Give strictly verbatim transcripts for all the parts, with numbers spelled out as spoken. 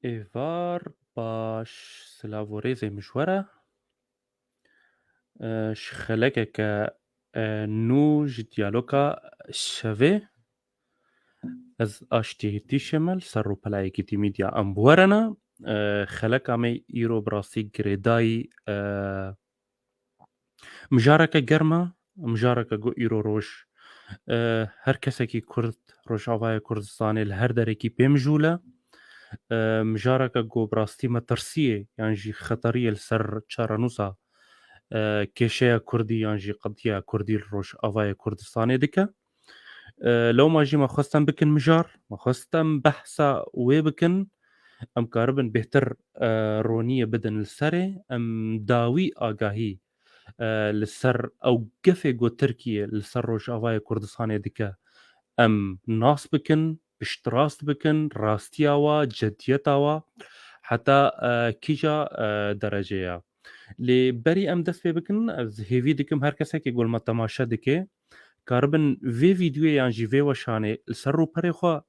Êvar baş, silav û rêzê min ji we re. E, ji xelekeke, e, nû ji diyaloga şevê. Ez Aştî Hêtîşê me li ser rûpela Yekîtî Media em bi we re ne. E, xeleka me îro bi rastî girêdayî, e, Mijareke germ e, mijareke ku îro roj, e, her kesekî Kurd, Rojavayê Kurdistanê li her derekî pê mijûl e. E, mijareke ku bi rastî metirsiyê yan jî xeteriyê li ser çarenûsa, e, kêşeya Kurdî yan jî qediya Kurdî li Rojavayê Kurdistanê dike. E, lewma jî me xwest em bikin mijar, me xwest em behsa wê bikin. Em karibin bêhtir, e, roniyê bidin li serê. Em dawî agahî, e, li ser ew gefê ku Tirkiye li ser Rojavayê Kurdistanê dike, em nas bikin, piştrast bikin, rastiya wa, ceddiyeta wa, heta, e, kîja, e, derecê ye. Lê berî em dest pê bikin, ez hêvî dikim her kesekî ku li me temaşe dike, karibin vê vîdyoyê yan jî vê weşanê li ser rûperê xwe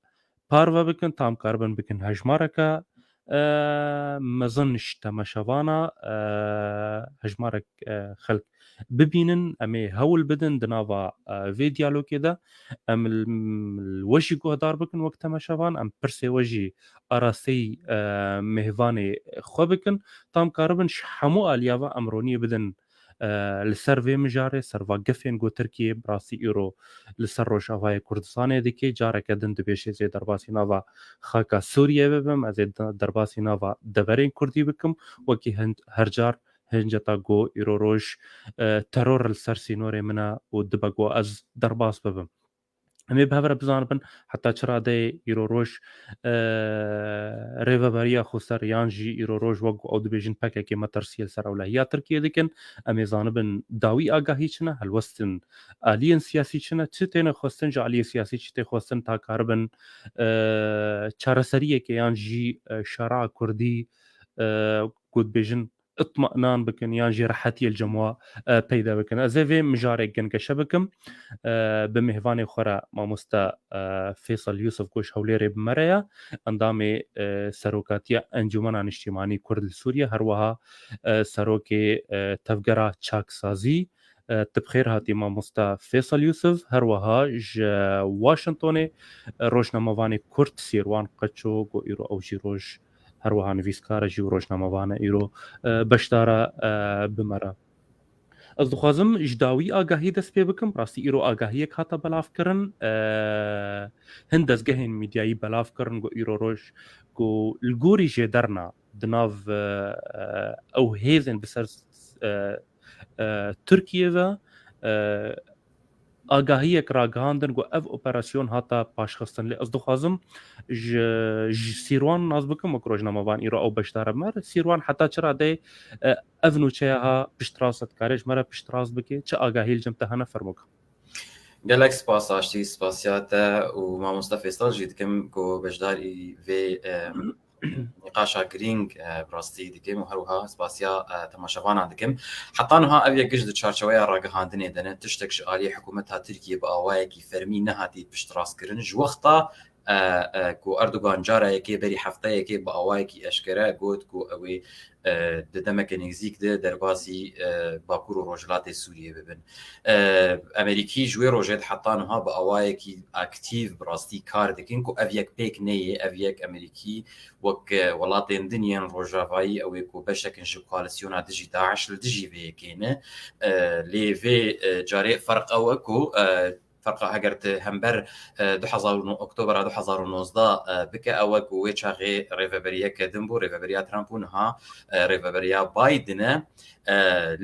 parve bikin, tam karibin bikin hejmareke, e, mezin ji temaşevana, e, hejmarek, e, xelk bibînin. Em ê hewl bidin di nava, e, vê diyalogê de. Em l-, l-, we jî guhdar bikin wek temaşevan, em pirsê we jî arasteyî, e, mêvanê xwe bikin. Tam karibin ji hemû aliya ve em roniyê bidin, e, li ser vê mijarê, ser va gefên ku Tirkiye bi rastî îro li ser Rojavayê Kurdistanê dike. Careke din dibêje ez ê derbasî nava xaka Sûriyê bibim, ez ê de-, derbasî nava deverên Kurdî bikim, wekî hin-, her car hinceta ku îro roj, e, teror li ser sînorê min e û dibe ku ez derbas bibim. Em ê bi hev re bizanibin heta çi radeyê îro roj, e, rêveberiya xweser yan jî îro roj wek ku ew dibêjin P K K metirsiyê li ser ewlehiya Tirkiyê dikin. Em ê zanibin dawî agahî çi ne, helwestin aliyên siyasî çi ne, çi têne xwestin ji aliyê siyasî, çi tê xwestin ta karibin, e, çareseriyeke yan jî, e, şera Kurdî, e, ku dibêjin itminan bikin yan jî rehetiyê li cem wa, e, peyda bikin. Ez ê vê mijarê gengeşe bikim, e, bi mêvanê xwe re mamoste, e, Fêsal Yûsif ku ji Hewlêrê bi me re ye, endamê, e, serokatiya Encûmena Niştîmanî Kurd li Sûriye, her wiha, e, serokê, e, tevgera çaksazî. E, tu bi xêr hatî mamoste Fêsal Yûsif, her wiha ji Washingtonê, e, rojnamevanê Kurd Sîrwan Qeço ku îro ew jî roj her wiha nivîskar e jî û rojnamevan e, îro, e, beşdar e, e, bi me re. Ez dixwazim ji dawî agahî dest pê bikim. Rastî îro agahiyek hate belavkirin. E, hin dezgehên medyayî belavkirin ku îro roj ku li gorî jêderna di nav, e, e, ew hêzên bi ser, e, e, Tirkiyê ve, e, agahiyek ragihandin ku ev operasyon hate paşxistin. Lê ez dixwazim ji, ji Sîrwan nas bikim wek rojnamevan îro ew beşdar e. Mer Sîrwan heta çi radeyê, e, ev nûçeya ha piştrast e, dikare ji me re piştrast bike, çi agahî li cem te hene, fermo ka. Gelek spas Aştî, spasiya te û mamoste Fêsal jî dikim ku beşdarî vê, e, nîqaşa girîng, e, bi rastî dikim û her wiha spasiya, e, temaşevanan dikim. Heta niha ev yek giş di çarçeweya ragihandinê de ne, tiştek ji aliyê hikûmeta Tirkiyê bi awayekî fermî nehatî piştrastkirin. Ji wexta, e, e, ku Erdogan cara yekê berî hefteyekê bi awayekî eşkere got ku ew ê, e, di demeke nêzîk de derbasî, e, Bakur û Rojhilatê Sûriyê bibin. E, Amerîkî ji wê rojê de heta niha bi awayekî aktîf bi rastî kar dikin ku ev yek pêk neyê, ev yek Amerîkî wek, e, welatên din yên rojavayî ew ê ku beşek in ji koalîsyona dijî DAIŞ li dijî vê yekê ne. E, lê vê, e, carê ferq ew e ku, e, ferqa heger tu hember, e, du hezar û nod, Oktobera du hezar û nozdeh, e, bike, ew e ku wê çaxê rêveberiyeke din bû, rêveberiya Trump û niha, e, rêveberiya Biden e. E,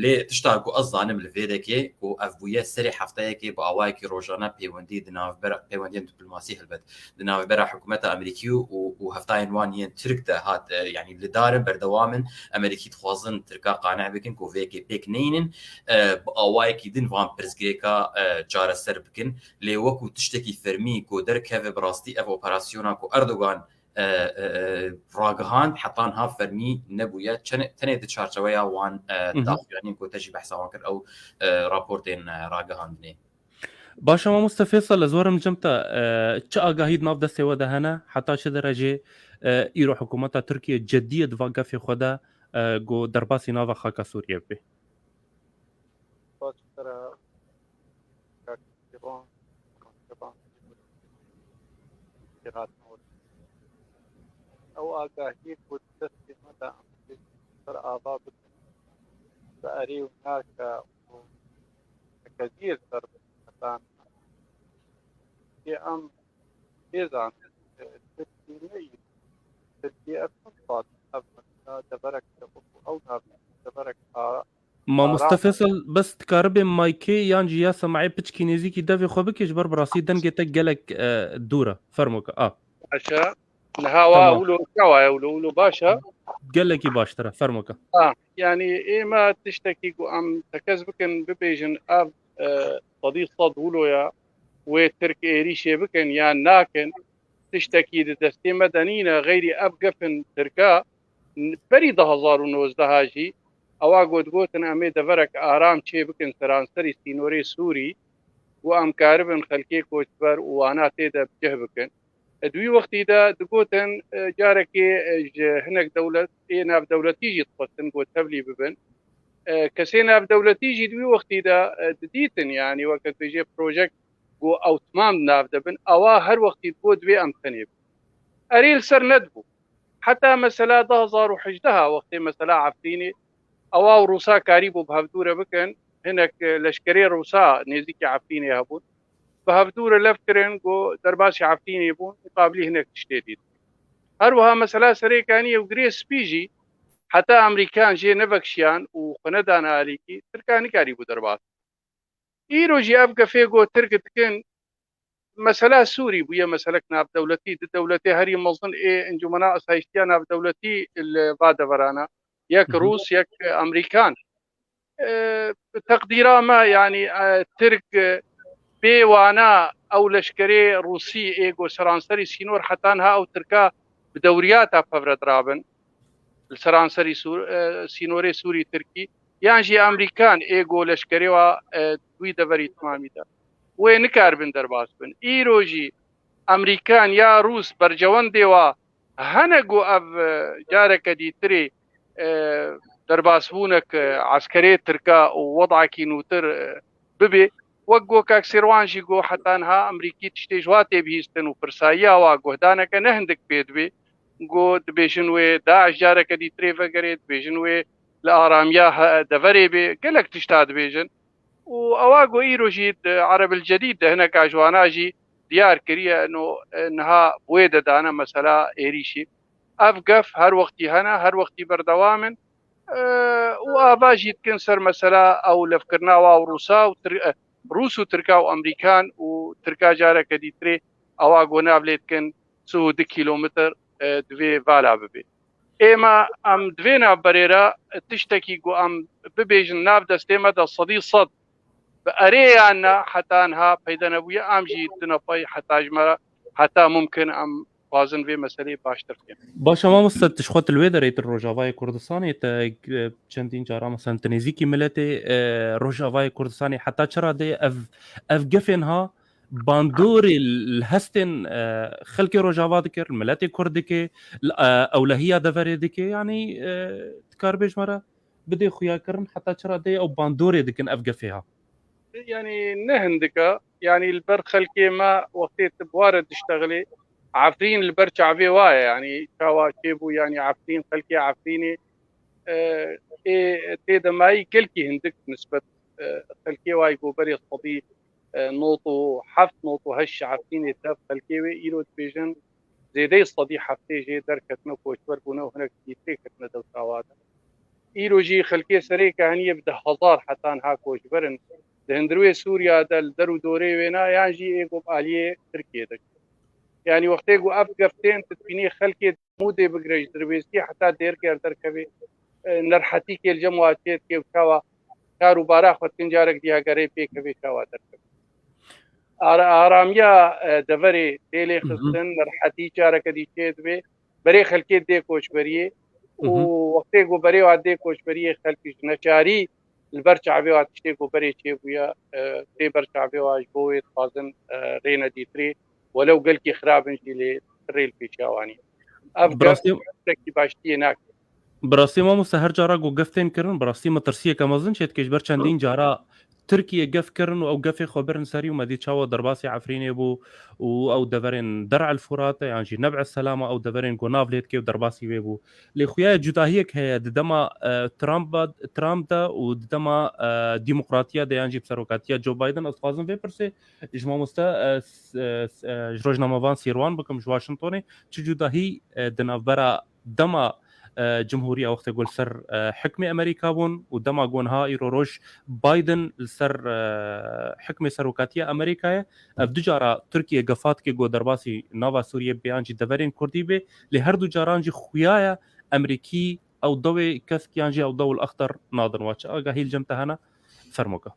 lê tişta ku ez zanim li vê dekê ku ev bûye serê hefteyekê bi awayekî rojane peywendî di navbera, peywendiyên diplomasî helbet, di navbera hikûmeta Amerîkî û, û heftayên wan yên Tirk de hat, e, yanî li dar in, berdewam in. Amerîkî dixwazin Tirka qane bikin ku vê yekê pêk neynin, e, bi awayekî din van pirsgirêka, e, çareser bikin. Lê wekû tiştekî fermî ku derkeve bi rastî ev operasyona ku Erdogan, e, e, e, ragihand heta niha fermî nebûye. Çene-, tenê di çarçeweya wan, e, Hı hı. daxuyaniyên ku te jî behsa wan kir, ew, e, raportên, e, ragihandinê. Baş e, mamoste Fêsal, ez werim cem te, e, çi agahî di nav destê we de hene, heta çi derecê, e, îro hikûmeta Tirkiyê ceddiyê di va gefê xwe de, e, ku derbasî nava xaka Sûriyê bibe? Baş e, kak Şivan, Şivan, Şivan. Ew agahî ku di destê me de em ser ava bikin, bi erê û nake û tekeziyê li ser hetan. Yê em bêzan, e, Tirkî ne î, Tirkî ev çend sal ev mesela deverek de bû, ew navê deverek a Mamoste Fêsal, bes dikaribê maykê yan jî ya semaê piçkî nêzîkî devê xwe bikê, ji ber bi rastî dengê te gelek, e, dûr e. Fermo ke. A. Baş e. Niha wa Tamam. Wilo çawa ye wilo? Wilo baş e? Gelekî baştir e. Fermo ke. A, yanî ême tiştekî ku em tekez bikin, bibêjin ev, e, sedî sed wilo ye, wê Tirk êrîşê bikin yan nakin, tiştekî di destê me de nîne, xeyrî ev gefin Tirka, n-, berî du hezar û nozdeh jî, ewa got, gotin, em ê deverek aram çê bikin seranserî sînorê Sûrî, ku em karibin xelkê koçber û wana tê de bi cih bikin. E, di wî wextî de digotin, e, carekê, e, ji hinek dewlet, ê navdewletî jî dixwestin ku tevlî bibin. E, kesê navdewletî jî di wî wextî de, e, didîtin, yanî weke tu jê projek ku ew timam di nav de bin, ewa her wextî digot divê em tenê bin. Erê li ser nedibû. Heta mesela du hezar û hejdeh wextê mesela Efrînê, ewa û Rûsa karîbû bi hevdû re bikin, hinek, e, leşkerê Rûsa nêzîkî Efrînê hebûn. Bi hevdû re lev kirin ku derbasî Efrînê bûn, muqabilî hinek tiştê dît. Her wiha mesela Serêkaniyê û Girê Spî jî heta Amerîkan jê nevekşiyan û xwe nedane alîkî, Tirka nikarîbû derbas. Îro jî ev gefê ku Tirk dikin, mesela Sûrî bûye meselek navdewletî, di dewletê herî mezin ê Encûmena Asayiştiya Navdewletî li va deverana, yek Hı hı. Rûs, yek Amerîkan. E, bi teqdîra me, yanî, e, Tirk, e, bê wana ew leşkerê Rûsî ê ku seranserî sînor heta niha ew Tirka bi dewriyata pevre dirabin. Li seranserî Sûr-, e, sînorê Sûrî Tirkî, yan jî Amerîkan ê ku leşkerê wa, e, wî deverî timamî de. Wê nikaribin derbas bin. Îro jî Amerîkan ya Rûs bercewendê wa hene ku ev, e, careke dîtirê, e, derbasbûnek, e, eskerê Tirka û wedakî nûtir, e, bibê. Wek ku kak Sêrwan jî got, heta niha Amerîkî tiştê ji wa tê bihîstin û pirsayiya wa guhdaneke ne hindik pê dibê. Got, dibêjin wê DAIŞ careke dîtirê vegerê, dibêjin wê li aramiya he-, deverê bê. Gelek tişta dibêjin. Û ewa got, îro jî di Erebil Cedîd de hineka ji wana jî diyar kiriye, no, e, niha bi wê de dane mesela êrîşî. Ev gef her wextî hene, her wextî berdewam in. E, û ava jî dikin ser mesela ew levkirina wa û Rûsa û Tir-, e, Rûs û Tirka û Amerîkan û Tirka careke dîtirê ewa got nav lê dikin sih û du kîlometr, e, divê vala bibê. Êma em di vê navberê re tiştekî ku em bibêjin nav destê me de sedî sed bi erê yan ne heta niha peyde nebûye, em jî tune pey heta ji me re, heta mumkin em dixwazin vê meseleyê baştir fêm. Baş e, mamoste, tu ji xwe tu li wê derê tu Rojavayê Kurdistanê, te, e, çendîn cara, mesela, tu nêzîkî miletê, e, Rojavayê Kurdistanê, heta çi radeyê ev, ev gefên ha bandorê li hestên, e, xelkê Rojava dike, li miletê Kurd dike, li, e, ewlehiya deverê dike, yanî, e, dikar bêj me re bidê xuyakirin heta çi radeyê ew bandorê dikin ev gefê ha? Yanî ne hindik e, yanî li ber xelkê me wextê tu bi wa re diştexilê, Efrîn li ber çavê wa ye, yanî çawa çêbû, yanî Efrîn, xelkê Efrînê, e, ê tê de mayî gelkî hindik nisbet, e, xelkê wayî ku berê sedî, e, nod û heft, nod û heşt ji Efrînê tev xelkê wê îro dibêjin zêdeyî sedî heftê jê derketine, koçber bûne û hinek dîtirê ketine dewsa wa de. Îro jî xelkê Serê Kehaniyê bi deh hezar heta niha koçber in. Di hundirê Sûriya de li der û dorê wêna yan jî ê ku bi aliyê Tirkiyê de. Yanî wextê ku ev gef tên, tu dibînî xelkê Mûdê bigire ji Dirbêskê heta Dêrker derkevê, e, nerhetîkê li cem wa çê dike û çawa kar û bara xwe dikin, carek dî hegerê pêkevê çawa derkeve. Ara-, aramiya, e, deverê tê lê Hı hı. xistin, nerhetî careke dî çê dibe, berê xelkê dê koçberiyê û Hı hı. wextê ku berê wa dê koçberiyê xelk ji neçarî li ber çavê wa tiştê ku berê çêbûye, e, tê ber çavê wa ji bo wê dixwazin, e, rê nedîtirê, welew gelkî xirab in jî lê rê li pêşiya wan e. Ev gef tiştekî baştiyê nake. Bi rastî mamoste her cara ku gef tên kirin, bi rastî metirsiyeke mezin çê dike ji ber çendîn cara Tirkiye gef kirin û ew gefê xwe birin serî û me dî çawa derbasî Efrînê bû û ew deverên Der'el Furate yan jî Neb'e Selama ew deverên ku nav lê dike û derbasî wê bû. Lê xuya cudahiyek heye di dema, e, Trump, Trump de û di dema, e, demokratiya de yan jî bi serokatiya Joe Biden. Ez dixwazim vê pirsê ji mamoste, e, s-, e, s-, e, ji rojnamevan Sîrwan bikim ji Washingtonê. Çi cudahî, e, di navbera dema, e, Cumhuriya wextê ku li ser, e, hikmê Amerîka bûn û dema ku niha îro roj Biden li ser, e, hikmê serokatiya Amerîkayê, ev du cara Tirkiye gefa dike ku derbasî nava Sûriyê bê yan jî deverên Kurdî bê, lê her du caran jî xuya ye Amerîkî ew dewê kesk yan jî ew dewil exter nadin. Wa çi agahî li cem te hene? Fermoka.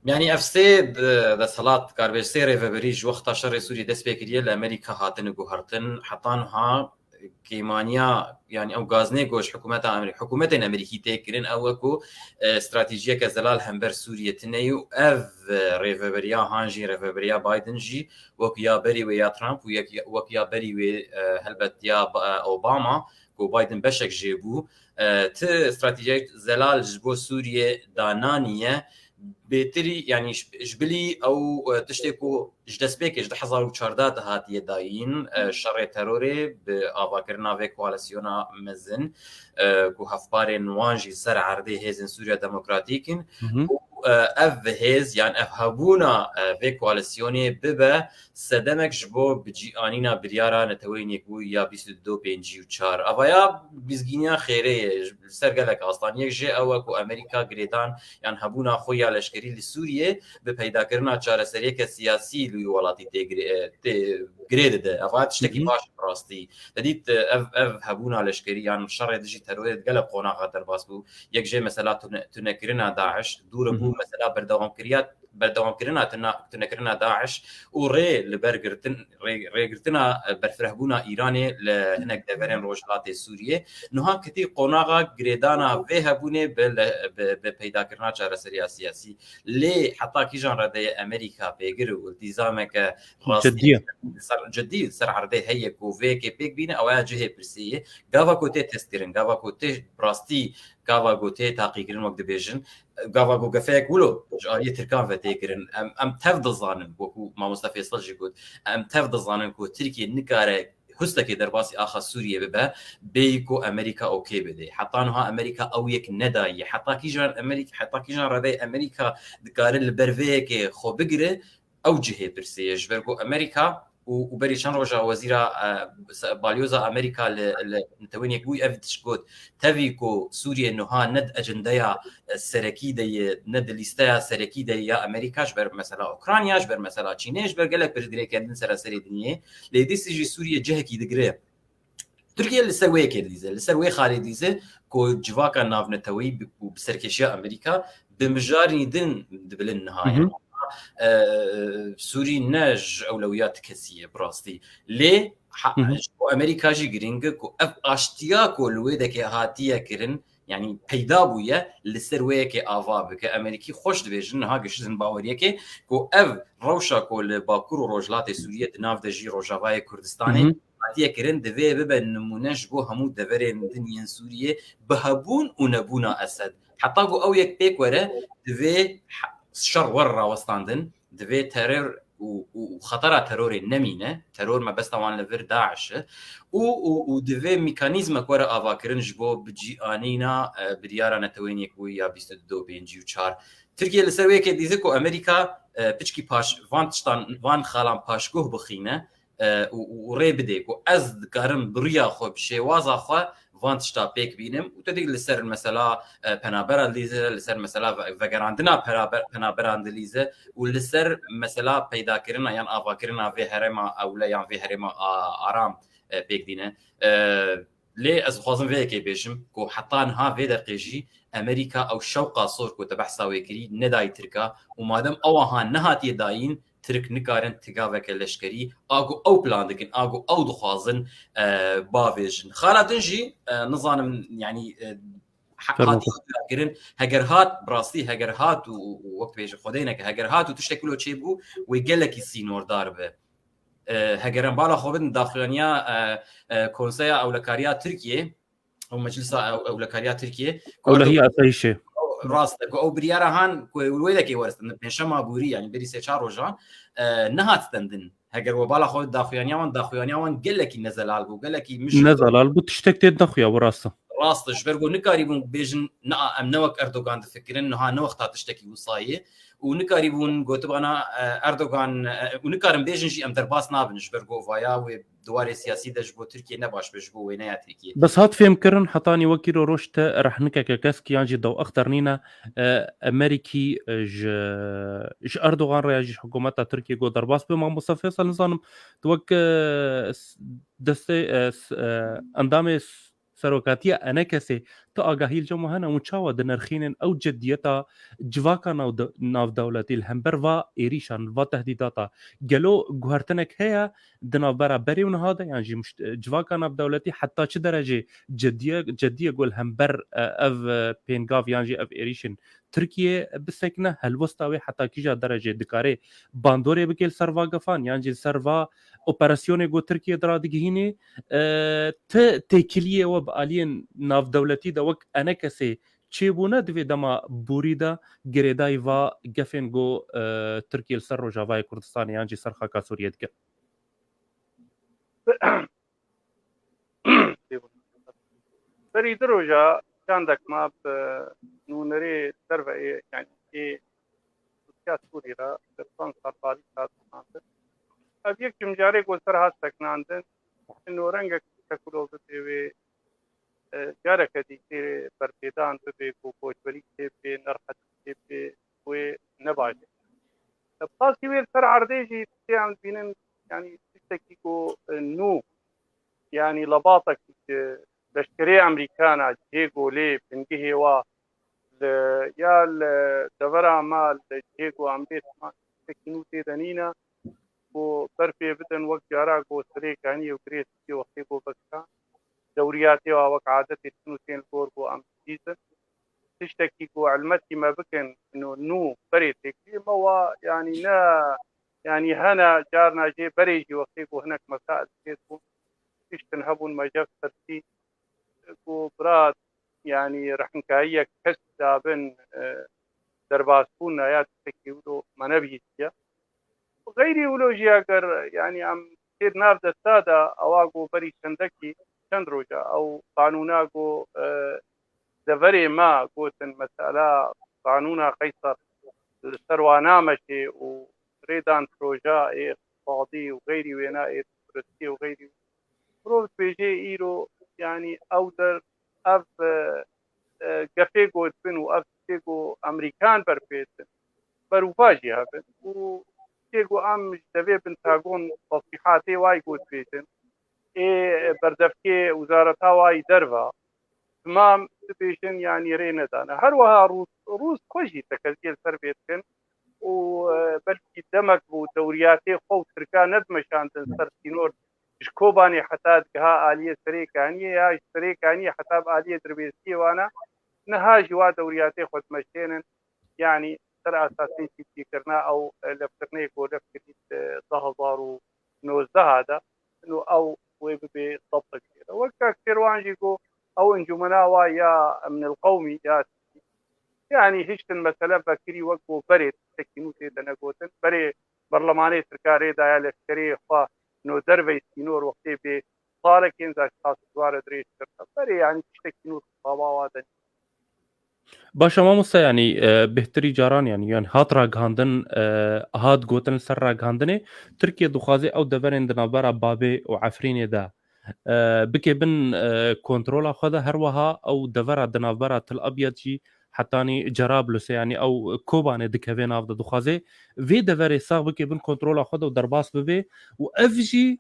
Yanî ev sê de-, desthilat, karibêj sê rêveberî ji wexta şerê Sûriyê dest pê kiriye li Amerîka hatine guhertin. Heta niha kêmaniya, yanî ew gaznê ku ji hikûmeta Amerî-, hikûmetên Amerîkî tê kirin, ew e ku, e, stratejiyeke zelal hember Sûriyê tune ye û ev, e, rêveberiya han jî, rêveberiya Biden jî wek ya berî wê ya Trump û yek-, wek ya berî wê, e, helbet ya Ba-, e, Obama ku Biden beşek jê bû, e, ti stratejiyek zelal ji bo Sûriyê dananiye. Bêtirî, yanî ji, ji bilî ew, e, tiştê ku ji destpêkê ji du hezar û çardeh de hatiye dayîn, e, şerê terorê bi avakirina vê koalîsyona mezin, e, ku hevparên wan jî ser erdê hêzên Sûriya Demokratîk in. Hı hı. Û, e, ev hêz, yan ev hebûna, e, vê koalîsyonê bibe sedemek ji bo bicîanîna biryara Neteweyên Yekbûyî ya bîst û du pêncî û çar. Avaya lîzgîniya xêrê ye, li ser gelek astan. Yek jê ew e ku Amerîka girêdan yan hebûna xwe ya leşkerî li Sûriyê bi peydakirina çareseriyeke siyasî li wî welatî tê girê, tê girê dide. Ava tiştekî Hı hı. baş e bi rastî. Te dît, ev, ev hebûna leşkerî yan şerê dijî terorê di gelek qonaxa derbas bû. Yek jê mesela tune-, tunekirina DAIŞ, dû re bû Hı hı. mesela berdewamkiriya berdewamkirina tuna-, tunekirina DAIŞ û rê li ber girtin, rê-, rêgirtina, e, berfirehbûna Îranê li hinek deverên Rojhilatê Sûriyê. Niha ketî qonaxa girêdana vê hebûnê bi le-, bi, bi peydakirina çareseriya siyasî. Lê heta kîjan redeyê Amerîka pêgir û îltîzameke rastî Cidî ye. ser, cidî ser erdê heye ku vê yekê pêk bîne, ew ya cihê pirsê ye. Gava ku tê testkirin, gava ku tê rastî, gava ku tê taqîkirin wek dibêjin, gava ku gefeyek wilo ji aliyê Tirkan ve tê kirin. Em, em tev dizanin, wekû mamoste Fêsal jî got, em tev dizanin ku Tirkiye nikare hustekê derbasî axa Sûriyê bibe, bêyî ku Amerîka okey bide. Heta niha Amerîka ew yek nedaye. Heta kîjan Amerîka, heta kîjan redeyê Amerîka dikare li ber vê yekê xwe bigire, ew cihê pirsê ye. Ji ber ku Amerîka û, û berî çend roja wezîra, e, se-, balyoza Amerîka li, li Netewên Yekbûyî ev tişt got, tevî ku Sûriye niha ne di ecendeya, e, serekî de ye, ne di lîsteya serekî de ye ya Amerîka, ji ber mesela Ukrayna, ji ber mesela Çînê, ji ber gelek pirsgirêkên din sereserê dinyê, lê dîsî jî Sûriye cihekî digire. Tirkiye li ser wê yekê dilîze, li ser wê xalê dilîze ku civaka navneteweyî bi, û bi serkêşiya Amerîka bi mijarî din dibilin niha. Hı hı. E, Sûrî ne ji ewlewiya ti kesî ye bi rastî. Lê ha, Hı hı. ji bo Amerîka jî girîng e ku ev aştiya ku li wê dekê hatiye kirin, yanî peyda bûye, li ser wê yekê ava bike. Amerîkî xweş dibêjin, niha giştin baweriyekê ku ev rewşa ku li Bakur û Rojhilatê Sûriyê, di nav de jî Rojavayê Kurdistanê, Hı hı. hatiye kirin, divê bibe nimûne ji bo hemû deverên din yên Sûriyê bi hebûn û nebûna Esed. Heta ku ew yek pêk were, divê he-, şer were rawestandin, divê teror û, û, û xetera terorê nemîne. Teror mebesta wan li vir DAIŞ e. Û, û, û divê mekanîzmek were avakirin ji bo bicîanîna, e, biryara Neteweyên Yekbûyî ya bîst û du pêncî û çar. Tirkiye li ser wê yekê dîze ku Amerîka, e, piçkî paş, van tiştan, van xalan paşguh bixîne, e, û, û, û rê bidê ku ez dikarim bi riya xwe, bi şêwaza xwe van tişta pêk bînim û te dî li ser mesela, e, penabera dilîze, li ser mesela ve-, vegerandina peraber-, penaberan dilîze û li ser mesela peydakirina yan avakirina vê herêma ewle yan vê herêma a-, aram, e, pêk dîne. E, lê ez dixwazim vê yekê bêjim ku heta niha vê deqê jî Amerîka ew şewqa sor ku te behsa wê kirî nedayî Tirka û madem ew aha nehatiye dayîn, Tirk nikarin tigaveke leşkerî, a ku ew plan dikin, a ku ew dixwazin, e, bavêjin. Xala din jî, e, nizanim, yanî, e, Hatiye kirin, heger hat, bi rastî heger hat û, û, û wek bêje xwedêneke, heger hat û tiştek wilo çêbû, wê gelekî sînordar be. E, heger em bala xwe bidin daxuyaniya, e, e, Konseya Ewlekariya Tirkiye û Meclisa Ew-, Ewlekariya Tirkiye, ku Ewlehiya Erdogan Asayişê. Rast e, ku ew biryara han ku wê wêdekê weristin, pênşema borî, yani berî sê çar rojan, e, nehat stendin. Heger we bala xwe daxuyaniya wan, daxuyaniya wan gelekî nezelal bû, gelekî mişk. Nezelal bû, tiştek tê nexuya, bu rast e. Rast e, ji ber ku nikarîbûn bêjin, na, em ne wek Erdogan difikirin, niha ne wexta tiştekî wisa ye. Û nikarîbûn gotibana, e, Erdogan, e, û nikarin bêjin jî em derbas nabin, ji ber ku vaya wê di warê siyasî de ji bo Tirkiye ne baş be, ji bo wêneya Tirkiye. Bes hat fêmkirin, hetanî wekî ro roj te rehnikeke kesk yan jî dew exter nîne, e, Emerîkî, e, ji, ji Erdogan re ya jî ji hikûmeta Tirkiye got derbas be. Mamosta Feysel, nizanim tu wek, e, s-, destê, e, s-, e, endamê s-, serokatiya enekesê tu agahî li cem we hene, hûn çawa dinirxînin ew ciddiyeta civaka navde-, navdewletî li hember va êrîşan, va tehdîdata? Gelo guhertinek heye di navbera berê û niha de, yan jî muşt-, civaka navdewletî heta çi derecê ciddiye, ciddiye ku li hember, e, ev, e, pêngav yan jî ev êrîşên Tirkiye bisekine, helwesta wê heta kîja derecê dikare bandorê bike li ser va gefan, yan jî li ser va operasyonê ku Tirkiye di radigihînê, e, ti têkiliyê we bi aliyên navdewletî de wek enekesê çêbûne di vê dema borî de girêdayî va gefên ku, e, Tirkiye li ser Rojavayê Kurdistanê yan jî ser xaka Sûriyê dike? Berî du roja çandek ma bi nûnerê derve ê, yani ê Tirkiya Sûrî re bi Fransa Parîs hat sekinandin. Ev yek cim carê ku ser hat sekinandin, ino rengek sekulo bibê wê, e, careke dî tê berpêdan bibê ku koçberî tê bê, nerxetî tê bê, wê ne baş e. Bi qasî wê li ser erdê jî tê em dibînin, yani tiştekî ku, e, nû, yani lebatek, e, leşkerê Amerîkana cihê ku lê bingehê wa li, ya li devera me li cihê ku em bê tiştekî nû tê de nîne, ku ber pê bidin wek cara ku Serê Kaniyê û Girê Tirkiyê wextê ku vekiran, dewriyatê wa wek adetê dikin û tên li gor ku em dibîzin. Tiştekî ku elmetî me bikin, nû, nû berê têkilî me wa, yanî ne, yanî hene carna jê berê jî wextê ku hinek mesail dikêt bûn, tiştin hebûn me jev pirsî ku bira, yanî rehnkayiyek kes dabin, e, derbasbûna ya tiştekî wilo me nebihîstiye. Xeyrî wilo jî eger, yanî em tê di nav desta de ewa ku berî çendekî, çend roja ew qanûna ku, e, deverê me gotin mesela qanûna Qeyser li ser wa nameşê û rêdan proja ê iqtisadî û xeyrî wêna ê turistî û xeyrî. Mirov dibêje îro, yanî ew der, ev, e, e, gefê ku dibin û ev tiştê ku Amerîkan berpê dibin, berûva jî hebin. Û tiştê ku em ji devê Pentagon tesrîhatê wayî ku dibêjin, ê berdevkê wezareta wayî derve, timam dibêjin, yanî rê nedane. Her wiha Rûs, Rûs xwe jî tekeziyê li ser vê dikin û, e, belkî demek bû dewriyatê xwe û Tirka nedimeşandin ser sînor, ji Kobanê heta digiha aliyê Serê Kaniyê ya ji Serê Kaniyê heta bi aliyê Dirbêsiyê wana, niha jî wa dewriyatê xwe dimeşênin. Yanî ser esasên çîtîkirina ew, e, levkirinê ku lev kirî di du hezar û nozdeh de, ino ew wê bibê debtek jê re. Wek kak Şêrwan jî got, ew encûmena wa ya Emnil Qewmî ya, yanî hiştin mesele vekirî wek ku berê tiştekî nû tê de negotin. Berê berlemanê Tirka rê daye leşkerê xwe no dervey sînor wextê bê salekên zaşkas dware dirêj kirine. Berê yanî tiştekî nû xaba wa de. Baş e mamoste, yanî, e, bêhtirî caran, yanî, yanî hat ragihandin, e, hat gotin li ser ragihandinê, Tirkiye dixwaze ew deverên di navbera Babê û Efrînê de, e, bike bin, e, kontrola xwe de, her wiha ew devera di navbera Til Abyad jî hetanî Cerablusê, yanî ew Kobanê dikeve nav de, dixwaze vê deverê sax bike bin kontrola xwe de û derbas bibe û ev jî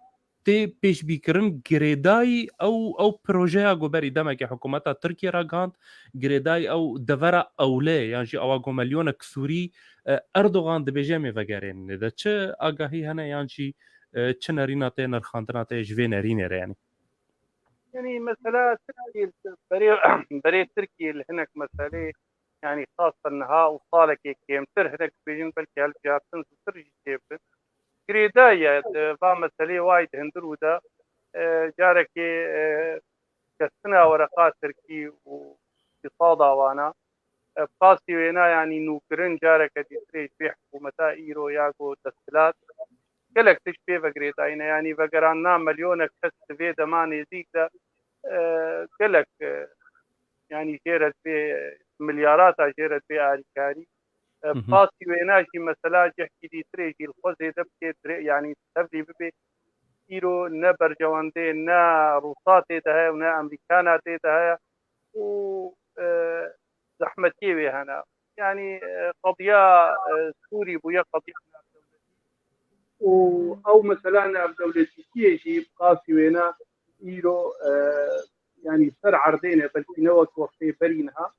tê pêşbîkirin girêdayî ew, ew projeya ku berî demekê hikûmeta Tirkiye ragihand, girêdayî ew devera ewle, yan jî ewa ku milyonek Sûrî, e, Erdogan dibêje em ê vegerênin. Lê de çi agahî hene yan jî, e, çi nerîna te, nirxandina te ji vê nerînê re, yanî? Yanî mesela Tirkiye, berê, berê Tirkiye li hinek meselê, yanî xasan niha û salekê kêmtir, hinek bêjin belkî hilbijartin zûtir jî çêbibin. Girêdaye di va meselê wayî di hundir û de, e, carekê, e, kestina wereqa Tirkî û îqtisada wana, e, pasî wêna, yanî nûkirin careke dîtirê ji vê hikûmeta îro ya ku desthilat gelek tişt pê ve girêdayî ne. Yanî vegerandina milyonek kes di vê dema nêzîk de, e, gelek, e, yanî jê re divê milyarata jê re divê alîkarî. E, Hı hı. Pasî wêna jî mesela cihkî dîtirê jî li xwe zêde bike, dirê, yanî tevlî bibe. Îro ne berjewendê, ne Rûsa tê de heye û ne Amerîkana tê de heye û, e, zehmetiyê wê hene. Yanî, e, qediya, e, Sûrî bûye qediya navdewletî û ew mesela navdewletîtiyê jî bi qasî wêna îro, e, yanî ser erdê ne, belkî ne wek wextê berî niha.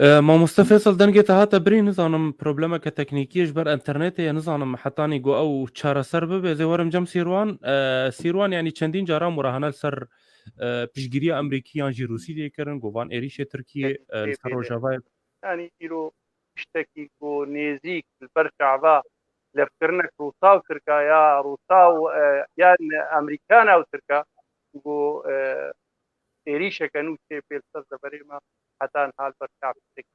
E, Mamoste Feysel, dengê te hate birî, nizanim problemeke teknîkî ye ji ber internetê ye, nizanim hetanî ku ew çareser bibe. Ez ê werim cem Sîrwan. E, Sîrwan, yanî çendîn caran murahene li ser, e, piştgiriya Amerîkî yan jî Rûsî tê kirin, ku van êrîşê Tirkiyê, e, li ser Rojavayê. Yanî îro tiştekî ku nêzîk li ber çava levkirinek Rûsa û Tirka ya Rûsa û, e, yan Amerîkana û Tirka ku, e, êrîşeke nû çê pê li ser deverê me heta niha li ber çav tiştekî.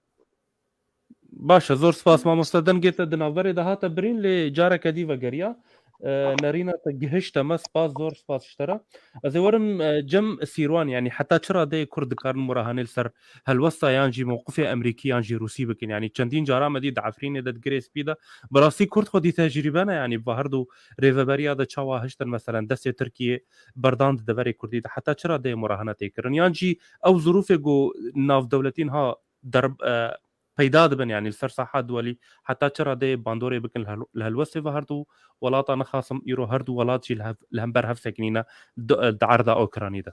Baş e, zor spas mamoste. Dengê te di navberê de hate birîn, lê careke dî vegeriya. E, nerîna te gihişte me, spas, zor spas ji te re. Ez ê werim, e, cem Sîrwan, yanî heta çi radeyê Kurd dikarin murahanê li ser helwesta yan jî mewqifê Amerîkî yan jî Rûsî bikin? Yanî çendîn cara me dî di Efrînê de, di Girê Spî de, bi rastî Kurd xwedî tecrîbe ne, yanî bi herdu rêveberiya de çawa hiştin, meselen destê Tirkiyê berdan di deverê Kurdî de, heta çi radeyê murahene tê kirin? Yan jî ew zirûfê ku navdewletî niha der, e, peyda dibin, yanî li ser saha duwelî, heta çi radeyê bandorê bikin li hel-, li helwestê ve herdu welata, nexasim îro herdu welat jî li hev-, li hember hev sekinîne di, di erda Okraynî de.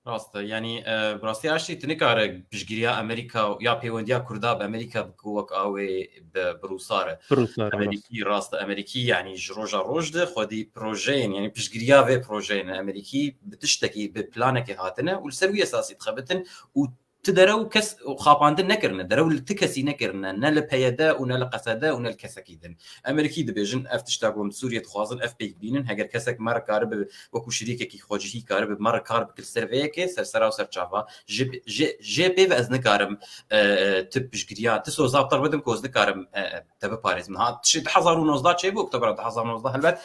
Rast e, yanî, e, bi rastî her tiştî tu nikare piştgiriya Amerîka ya pêwendiya Kurda bi Amerîka bike wek awê bi, bi Rûsa re. Bi Rûsa re, rast. Amerîkî, rast e, Amerîkî, yanî ji roja roj de xwedî projeyên, yanî piştgiriya vê projeyên Amerîkî bi tiştekî, bi planekê hatine û li ser wî esasî dixebitin û ti derew kes xapandin nekirine, derew li ti kesî nekirine, ne li P Y D û ne li Qesede û ne li kesekî din. Em êrîkî dibêjin, ev tişta ku em di Sûriyê dixwazin, ev pêk bînin, heger kesek me re karibe wekû şirîkekî xwecihî karibe bi me re kar bike li ser vê yekê, ser sera û ser çava, ji, ji, jê pê ve ez nikarim, e, e, ti piştgiriya, ti soza bi te re bidim ku ez nikarim, e, e, te biparêzim. Ha, tiştê du hezar û nozdeh çêbû, Oktobera du hezar û nozdeh, helbet,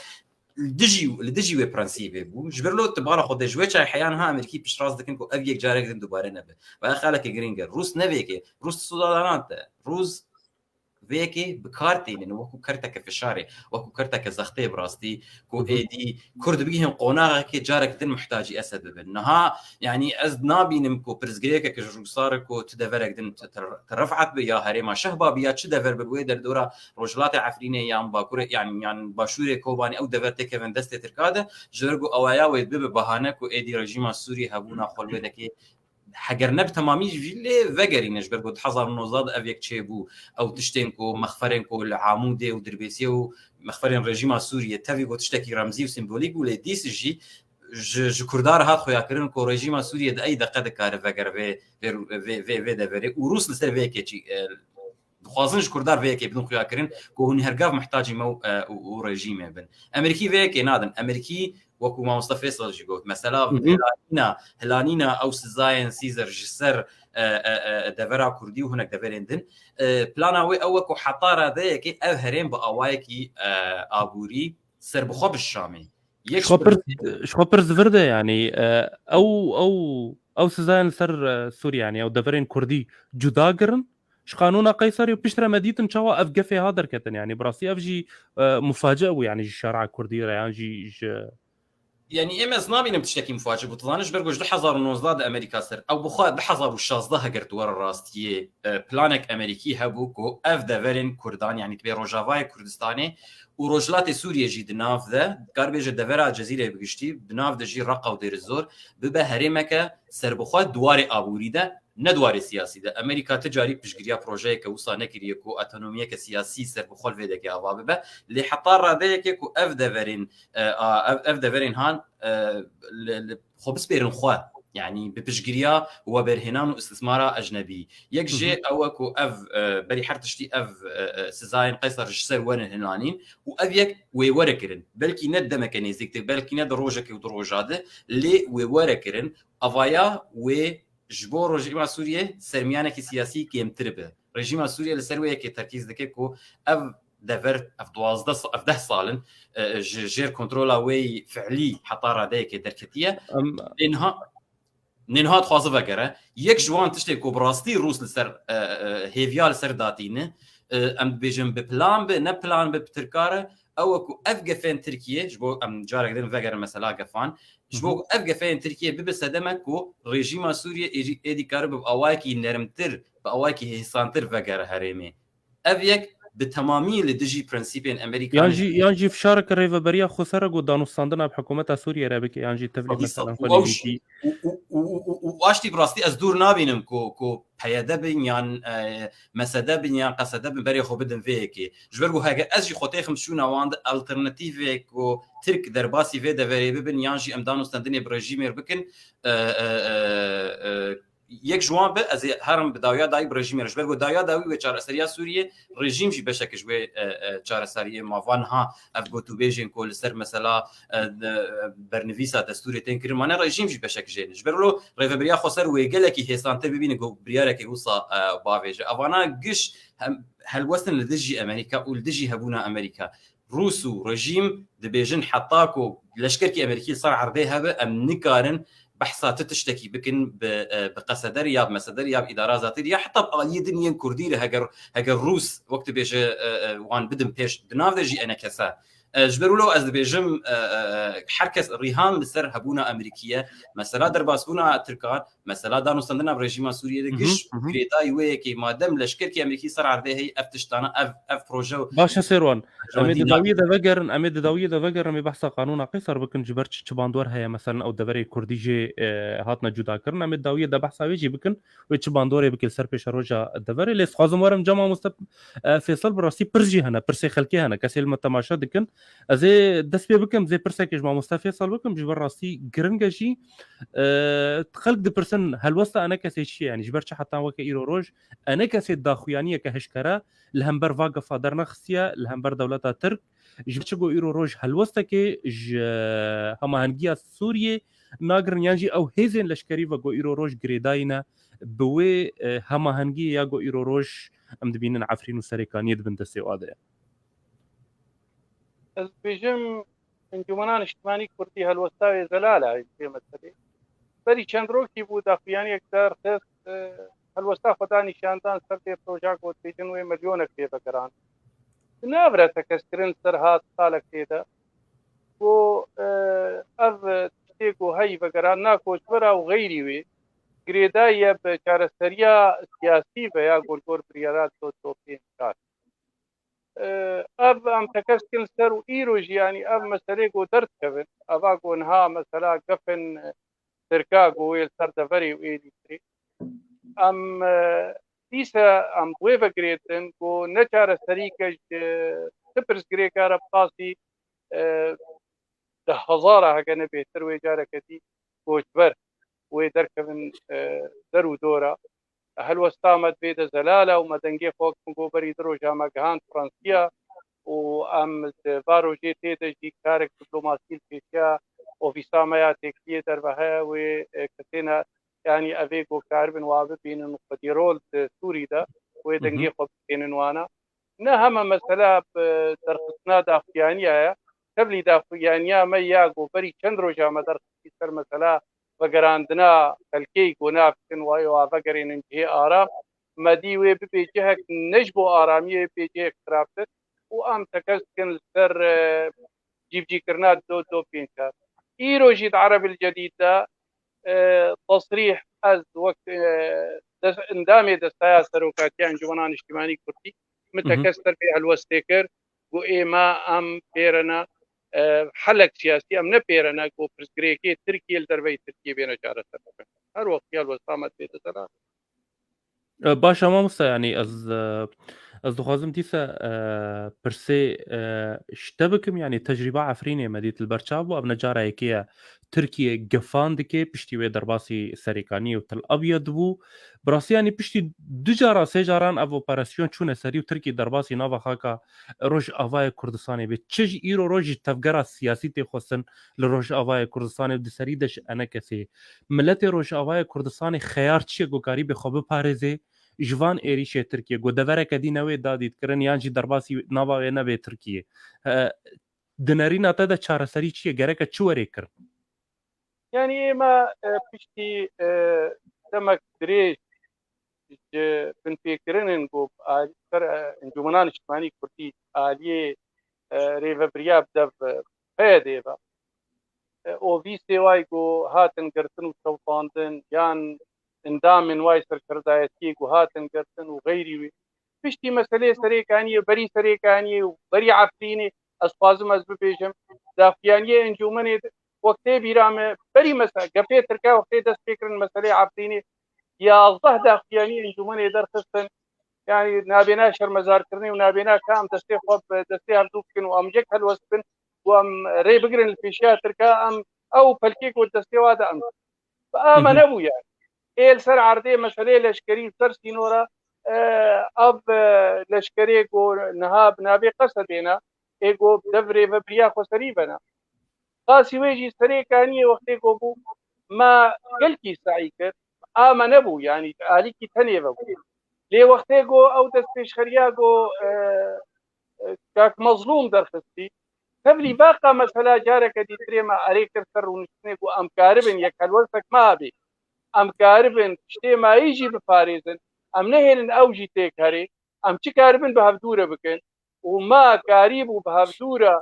li dijî, li dijî wê prensîbê bû. Ji ber lo tu bala xwe de ji wê çay heya niha Amerîkî piştrast dikin ku ev yek carek din dubare nebe. Ve xeleke girîng e. Rûs ne vê yekê. Rûs soza danan te. Rûs vê yekê bi kar tînin, wekû kerteke fişarê, wekû kerteke zextê bi rastî, ku Hı hı. êdî Kurd bigihên qonaxekê carek din muhtacî Esed bibin. Niha, yanî ez nabînim ku pirsgirêkeke ji Rûsa re ku tu deverek din tu, tu, tu Refat be ya herêma Şehba be ya çi dever be wê derdora Rojhilatê Efrînê yan Bakurê, yan, yan Başûrê Kobanê ew dever têkevin destê Tirka de, ji ber ku awaya wê bibe bahane ku êdî rejîma Sûriyê hebûna xwe li wê dekê heger ne bi temamî jî lê vegerîne, ji ber ku du hezar û nozdeh de ev yek çêbû, ew tiştên ku mexferên ku li Amûdê û Dirbêsiyê û mexferên rejîma Sûriyê tevî ku tiştekî remzî û simbolîk bû, lê dîs jî ji, ji Kurda re hat xuyakirin ku rejîma Sûriyê di ey deqe dikare vegere vê, vê, vê, vê, vê deverê û Rûs li ser vê yekê çî, e, dixwazin ji Kurda re vê yekê bidin xuyakirin ku hûn her gav mihtacî me û, e, û, û rejîmê bin. Amerîkî vê yekê nadin. Amerîkî, wekû mamoste Feysel jî got, mesela Hı hı. hilanîna, hilanîna ew sizayên Caesar ji ser, e, e, e, devera Kurdî û hinek deverên din, e, plana wê ew e ku heta radeyekê ev herêm bi awayekî, e, aborî serbixwe bi Şamê. Yek Ji xwe ji pirs, ji xwe pirs vir de, yanî, e, ew, ew, ew sizayên li ser, e, Sûriyê, yanî ew deverên Kurdî cuda kirin ji qanûna Qeysarê û piştre me dîtin çawa ev gefê ha derketin. Yanî bi rastî ev jî, e, muface bû, yanî ji şera Kurdî re yan jî ji Yanî êm ez nabînim tiştekî muface bû. Tu zanî ji ber ku ji du hezar û nozdeh de Amerîka ser, ew bi xwe du hezar û şazdeh heger tu were rastiyê, e, planek Amerîkî hebû ku ev deverên Kurdan, yanî dibê Rojavayê Kurdistanê û Rojhilatê Sûriyê jî di nav de, dikar bêje devera Cezîrê bi giştî, di nav de jî Reqa û Dêrizor, bibe herêmeke serbixwe di warê aborî de, ne di warê siyasî de. Amerîka ti carî piştgiriya projeyeke wisa nekiriye ku otonomiyeke siyasî serbixwe li vê derê ava bibe. Lê heta radeyekê ku ev deverên, e, a, ev, ev deverên han, e, li, li xwe bispêrin xwe. Yanî bi piştgiriya weberhênan û îstismara ecnebî. Yek jê ew e ku ev, e, berî her tiştî ev, e, e, sizayên Qeysar ji ser werin hinanîn û ev yek wê were kirin. Belkî ne demeke nêzîk de, belkî ne di rojekê û di roja de, lê wê were kirin. Avaya wê ji bo rejîma Sûriyê sermiyanekî siyasî kêmtir be. Rejîma Sûriyê li ser wê yekê terkîz dike ku ev dever, ev duwazdeh sa-, ev deh sal in, e, ji jêr kontrola wê fiilî heta radeyekê derketiye. Em Lê niha, lê niha dixwaze vegere. Yek ji wan tiştê ku bi rastî Rûs li ser, e, e, hêviya li ser datîne, e, em dibêjin bi plan be, ne plan be, bi tirka re, ew e ku ev gefên Tirkiye, ji bo em carek din vegerin mesela gefan, ji bo ku ev gefên Tirkiye bibe sedeme ku rejîma Sûriyê êdî, êdî karibe bi awayekî nermtir, bi awayekî hêsantir vegere herêmê. Ev yek bi temamî li dijî prensîpên Amerîka Yan ne. jî, yan jî fişareke rêveberiya xweser e ku danûstandina bi hikûmeta Sûriyê re bike, yan jî tevlî Xwedî mesela sa-, xwe û ew lê jî, bîtî. û, û, û, û, û, û aştî bi rastî ez dûr nabînim ku, ku P Y D bin yan, e, M S D bin yan Q S D bin berê xwe bidin vê yekê. Ji ber ku heke ez jî xwe têxim şûna wan de alternatîvê ku Tirk derbasî vê deverê bibin yan jî em danûstandinê bi rejîmê re bikin, e, e, e, e, yek ji wan be, ez ê herim bi dawiya dawî bi rejîmê re. Ji ber ku dawiya dawî wê çareseriya Sûriyê, rejîm jî beşek ji wê, e, e, çareseriyê ma. Van ha ev gotûbêjên ku li ser mesela, e, de, e, bernivîsa destûrê tên kirin, ma ne rejîm jî beşek jê ne. Ji ber wilo rêveberiya xweser wê gelekî hêsantir bibîne ku biryarekê wisa, e, bavêje. Evana giş hem helwestin li dijî Amerîka û li dijî hebûna Amerîka. Rûs û rejîm dibêjin heta ku leşkerkî Amerîkî li ser erdê hebe, em nikarin behsa ti tiştekî bikin bi, e, bi qeseder ya bi meseder ya bi îdara zatî ya heta bi aliyê din yên Kurdî re heger, heger Rûs wek dibêje, e, e, wan bidin pêş, di nav de jî enekese. E, ji ber wilo ez dibêjim, e, e, e, her kes rîhan li ser hebûna Amerîkî ye. Mesela derbasbûna Tirkan, mesela danûstandina bi rejîma Sûriyê de Hı hı, giş hı hı. girêdayî wê yekê madem leşkerkî Amerîkî ser erdê heye ev tiştana, ev, ev proje Baş e Sêrwan. Em ê Rewandî di dawiyê de vegerin, em ê di dawiyê de vegerin, em ê behsa qanûna Qeysar bikin, ji ber çi, çi bandor heye, meselen ew deverê Kurdî jê, e, hatine cudakirin, em ê di dawiyê de behsa wê jî bikin, wê çi bandorê bike li ser pêşeroja deverê. Lê dixwazim werim cem mamoste, e, Fêsal, bi rastî pirs jî hene, pirsê xelkê hene, kesê li me temaşe dikin. Ez ê dest pê bikim, zê pirsekê ji mamoste Fêsal bikim, ji ber rastî giring e jî. E, xelk dipirsin, helwesta enekesê çi ye? Yanî ji ber çi hetan weke îro roj enekesê daxuyaniyeke hişkere li hember va gefa dernexistiye, li hember dewleta Tirk, ji çi ku îro roj helwestekê ji hemahengiya Sûriyê nagirin, yan jî ew hêzên leşkerî ve ku îro roj girêdayî ne bi wê, e, hemahengiyê ya ku îro roj em dibînin Efrîn û Serêkaniyê di bin destê wa de ye? Ez dibêjim, Encûmena Niştimanî Kurdî helwesta wê zelal e ji vê meselê. Berî çend rokî bû, daxuyaniyek derxist, e, helwesta xwe da nîşandan ser vê proja, got dibêjin wê milyonek pê vegerand. Di nav re tekez kirin ser hat salek tê de. Ku, e, ev tiştê ku hey vegerandina koçbera û xeyrî wê girêdayî ye bi çareseriya siyasî ve ya gor gor biryara dot do pênc çar. E, ev em tekez dikin ser û îro jî, yanî ev meselê ku derdikevin, eva ku niha mesela gefin Tirka ku wê li ser deverê û êdî tirê. Em, e, dîse em bi wê ve girêdin ku ne çareserîke ji ti pirsgirêka re bi qasî, e, deh hezara heke ne bêhtir wê careke dî koçber wê derkevin, e, der û dora. Helwesta me di vê de zelal e û me dengê xwe wek min got berî du roja me gihand Fransiya û em di va rojê tê de jî karek diplomasî li pêşiya ofîsa me ya têkiliyê derve heye wê, e, kesê ne, yanî evê ku karibin wa bibînin û xwedî rol di Sûrî de wê Hı hı. dengê xwe bigihînin wana. Ne heme mesela bi derxistina daxuyaniya ye. Tevlî daxuyaniya me ya ku berî çend roja me derxistî ser mesela vegerandina xelkê ku nafikin wayê wa vegerênin cihê aram. Me dî wê bibê cihek ne ji bo aramiyê, wê bibê cihek xirabtir û em tekez dikin li ser, e, cîbicîkirina do do pênc çar. Îro jî di Erebil Cedîd de, e, tesrîh ez wek, e, des-, endamê Desteya Serokatiya Encûmena Niştimanî Kurdî, min Hı hı. tekez ser vê helwestê kir, got ê me em pêre ne, e, helek siyasî em ne pêre ne, got pirsgirêkê Tirkiyê li derveyî Tirkiyê bêne çareser bikin. Her wext ya helwesta me dibê de zelal. E, baş e mamosta, yanî ez, e, ez dixwazim dîsa, e, pirsê, e, ji te bikim, yanî tecrîba Efrînê me dît li ber çav bû, ev ne cara yekê ye Tirkiye gefan dike, piştî wê derbasî Serêkaniyê û Tel Abyad bû. Bi rastî, yanî piştî du cara, sê caran ev operasyon çûne serî û Tirkiye derbasî nava xaka Rojavayê Kurdistanê bê. Çi ji îro roj ji tevgera siyasî tê xwestin li Rojavayê Kurdistanê û di serî de ji enekesê. Miletê Rojavayê Kurdistanê xeyar çi ye ku karî bê xwe biparêzê ji van êrîşê Tirkiye, ku devereke dî newê dadîtkirin yan jî derbasî nava wê nebe Tirkiye. E, di nerîna te de çareserî çi ye? Gereke çi were kirin? Yanî ême, e, piştî, e, demek dirêj ji binpêkirinên ku a-, ser, e, Encûmena Niştimanî Kurdî aliyê, e, rêvebiriya bi dev, e, PYD'ê ve. E, û vî sêway ku hatin girtin û çewtandin, yan endamên wayê serkirdayetiyê ku hatin girtin û xeyrî wê. Piştî meseleyê Serêkaniyê, berî Serêkaniyê û berî Efrînê, ez dixwazim ez bibêjim, daxuyaniyê encûmenê de, wek tê bîra me, berî mesela, gefê Tirke wek tê dest pê kirin meseleyê Efrînê, yazdeh daxuyaniyê encûmenê derxistin, yanî nabêna şermezarkirinê û nabêna ka em destê xwe bi destê hevdû bikin û em yek helwest bin û em rê bigirin li pêşiya Tirka, em ew pelkê ku destê wa de em. Bi a me Hı hı. nebû yani. Ê li ser erdê meseleyê leşkerî li ser sînora, e, ev, e, leşkerê ku niha bi navê Qesedê ne, ê ku dev rêvebiriya xweserî vena. Qasî wê jî Serêkaniyê wextê ku bû, me gelkî seî kir, a me nebû, yanî alîkî tenê ve bû. Lê wextê ku ew destpêşxeriya ku, e, e, Kak Mezlûm derxistî, tevlî vaqa mesela careke dîtirê me erê kir ser rûniştinê ku em karibin yek helwestek me hebê. Em karibin tiştê mayî jî biparêzin. Em nehêlin ew jî têk herê. Em çi karibin bi hevdû re bikin? Û me karîbû bi hevdû re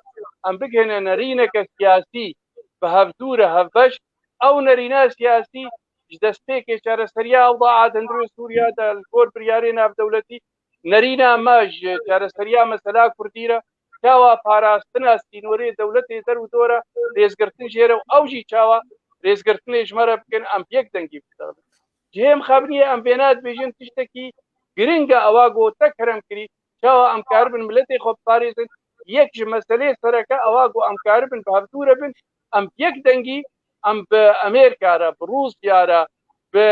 em bigihine nerîneke siyasî, bi hevdû re hevbeş. Ew nerîna siyasî ji destpêkê çareseriya ewda a di hundirê Sûriya de li gor biryarê navdewletî, nerîna me ji çareseriya mesela Kurdî re, çawa parastina sînorê dewletê der û dor e, rêzgirtin jê re û ew jî çawa rêzgirtinê ji me re bikin, em bi yek dengî biştexilin. Cihê mixabiniyê em vêna dibêjin tiştekî giring e, ewa ku te kerem kirî, çawa em karibin miletê xwe biparêzin, yek ji meseleyê sereke ewa ku em karibin bi hevdû re bin, em bi yek dengî, em bi Amerîka re, bi Rûsya re, bi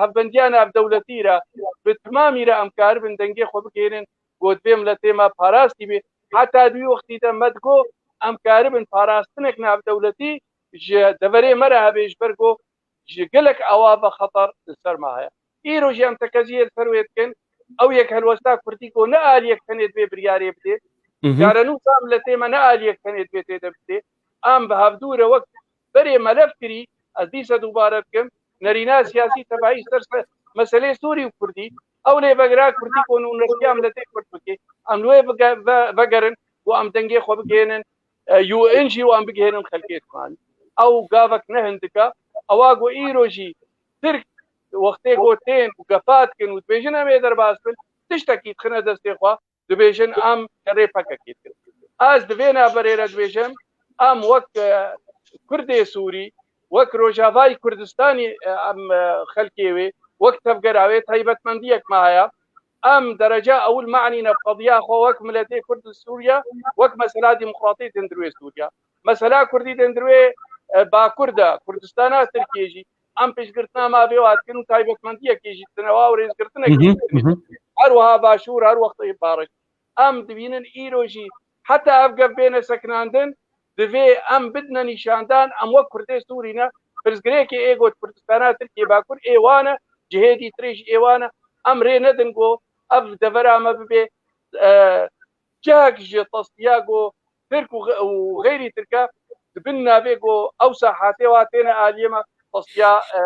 hevbendiya navdewletî re, bi timamî re em karibin dengê xwe bigihênin, ku divê miletê me parastî bê. Heta di wî wextî de me digo, em karibin parastinek navdewletî ji deverê me re hebe, ji ber ku ji gelek ewa ve xeter li ser me heye. Îro jî em tekeziyê li ser wê dikin, ew yek helwesta Kurdî ku ne aliyek tenê divê biryarê bidê. Mhm. Çarenûsa miletê me ne aliyek tenê divê tê de bidê. Em bi hevdû re wek berê me lev kirî, ez dîsa dubare dikim, nerîna siyasî tevahî ser se-, meseleyê Sûrî û Kurdî, ew lê vegira Kurdî ku nûnertiya miletê Kurd bike. Em li wê vege-, ve-, vegerin ku em dengê xwe bigihênin, e, U N jî û em bigihênin xelkê Tirkan. Ew gavek ne hindik e. Ewa ku îro jî Tirk wextê ku tên û gefa dikin û dibêjin em ê derbas bin, tiştekî dixine destê xwe, dibêjin em şerê P K K dikin. Ez di vê navberê re dibêjim, em wek, e, Kurdê Sûrî, wek Rojavayî Kurdistanî, e, em, e, xelkê wê, wek tevgera wê taybetmendiyek me heye. Em dereca ewil manîne bi qediya xwe wek miletê Kurd li Sûriye, wek mesela demokratê di hundirê Sûriye. Mesela Kurdî di hundirê, e, Bakur de, Kurdistana Tirkiyê jî, em piştgirtina me vê wa dikin û taybetmendiyekê jî didine wa û rêzgirtinek Hı hı, jî didine. Hı hı. Her wiha Başûr, her wextê Barik. Em dibînin îro jî heta ev gef bêne sekinandin, divê em bidine nîşandan, em wek Kurdê Sûrî ne, pirsgirêkê ê got Kurdistana Tirkiyê Bakur ê wan e, cihê dîtirê jî ê wan e. Em rê nedin ku ev devera me bibe, e, cihek ji testiya ku Tirk û xe-, û xeyrî Tirke di bin navê ku ew sahetê wa têne aliyê me, testiya, e,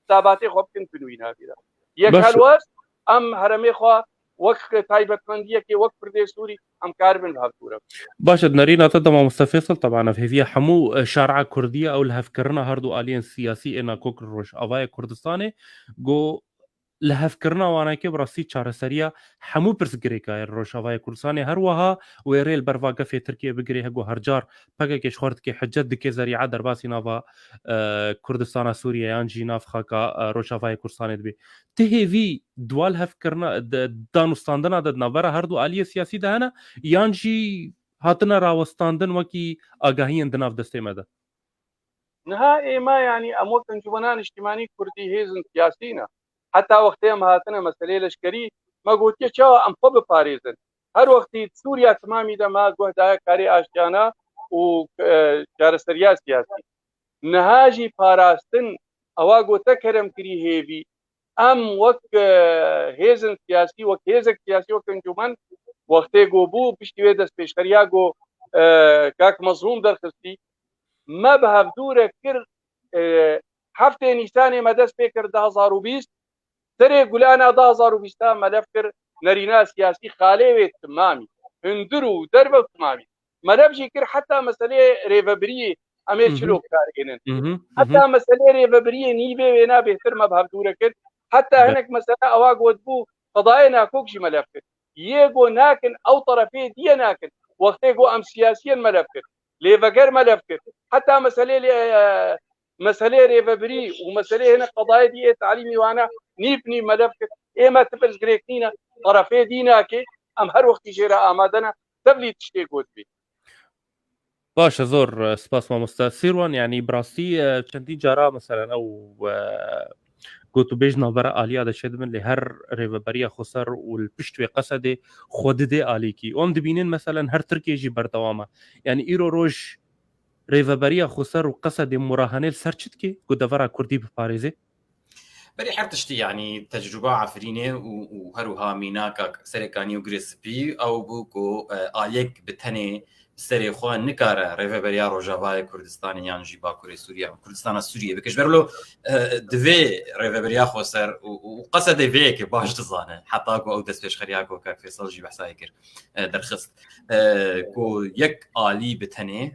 dabatê xwe bikin bin wî navî de. Yek Baş. helwest, em heremê xwe wek taybetmendiyekê, wek Kurdê Sûrî, em karibin bi hevdû re. Baş e, di nerîna te de mamoste Fêsal, teban ev hêviya hemû, e, şara Kurdî ye, ew lihevkirina her du aliyên siyasî ê nakok li Rojavayê Kurdistanê, ku li hevkirina wanekê bi rastî çareseriya hemû pirsgirêka ye li Rojavayê Kurdistanê. Her wiha wê rê li ber va gefê Tirkiyê bigirê, hego her car P K K ji xwe re dike hicet, dike zerîa derbasî nava, e, Kurdistana Sûriye yan jî nav xaka, e, Rojavayê Kurdistanê dibe. Ti hêvî di wan hevkirina, di danûstandina de di navbera her du aliyê siyasî de hene, yan jî hatine rawestandin wekî agahiyên di nav destê me de? Niha êma, yanî em wek encûmena niştîmanî kurdî hêzin siyasî ne. Heta wextê em hatine meseleyê leşkerî, me gotiye çawa em xwe biparêzin. Her wextî di Sûriya timamî de me guh daye karê aştiyana û, e, çareseriya siyasî. Niha jî parastin, ewa ku te kerem kirî hêvî. Em wek, e, hêzin siyasî, wek hêzek siyasî, wek encûmen, wextê ku bû, piştî wê destpêşxeriya ku, e, kak Mezlûm derxistî, me bi hevdû re kir, e, heftê Nîsanê me dest pê kir du hezar û bîst, serê Gulana du hezar û bîsta me lev kir nerîna siyasî xalê wê timamî, hundir û derve û timamî. Me lev jî kir heta meseleyê rêvebiriyê em ê Hı hı. çilo karênin. Hı hı, hı hı. Heta meseleyê rêvebiriyê nîvê wêna bêhtir me bi hevdû re kir. Heta Be- hinek mesele ewa got bû qedayê nakok jî me lev kir. Yê go nakin ew terefê diye nakin. Wextê go em siyasiyen me lev kir. Lêveger me lev kir. Heta meselê lê, e, meselê rêvebirî û meselê hinek qedayê dî ê talîmî wana nîv nîv me lev kir. Ê me ti pirsgirêk nîne. Terefê dî nake. Em her wextî jê re amade ne. Tevlî tiştê got bî. Baş e, zor, e, spas mamoste Sîrwan, yanî bi rastî, e, çendî cara meselen ew, e, gotûbêj navbera aliya de çêdibin, lê her rêveberiya xweser û li pişt wê qesedê xwe didê alîkî. Û em dibînin meselen her Tirkiyê jî berdewam e. Yanî îro roj rêveberiya xweser û qesedê murahenê li ser çi dike ku devera kurdî biparêzê? Berî her tiştî, yanî tecrûba Efrînê û, û her wiha mînaka Serê Kanî û Girê Spî ew bû ku, e, aliyek bi tenê bi serê xwe nikare Rêveberiya Rojavayê Kurdistanê yan jî Bakurê Sûriye, Kurdistana Sûriye bike. Ji ber wilo, e, divê Rêveberiya Xweser û, û, û qesedê vê yekê baş dizane. Heta ku ew destpêşxeriya ku kak Fêsal jî behsa wê kir, e, derxist. E, ku yek alî bi tenê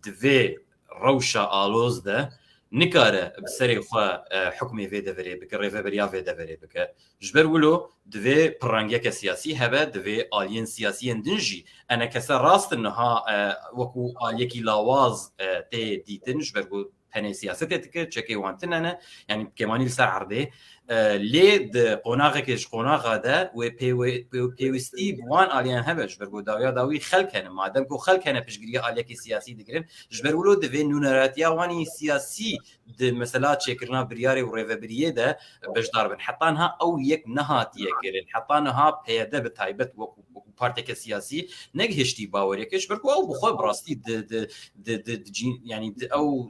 di vê rewşa aloz de nikare bi serê xwe, e, hukmê vê deverê bike, rêveberiya vê deverê bike. Ji ber wilo divê pirrangiyeke siyasî hebe, divê aliyên siyasî yên din jî, enekese rast in niha, e, wekû aliyekî lawaz, e, tê dîtin, ji ber ku tenê siyasetê dike, çekê wan tune ne, yanî kêmanî li ser erdê. E, lê di qonaxekê ji qonaxa de wê pêwe-, pê-, pêwîstî bi wan aliyan hebe, ji ber ku dawiya dawî xelk hene. Madem ku xelk hene piştgiriya aliyekê siyasî digirin, ji ber wilo divê nûneratiya wan ê siyasî di mesela çêkirina biryarê û rêvebiriyê de beşdar bin. Heta niha ew yek nehatiye kirin. Heta niha P Y D bi taybet wekû, wekû partiyeke siyasî negihiştî baweriyeke, ji ber ku ew bi xwe bi rastî di, di, di, di, di cîn-, yanî di ew,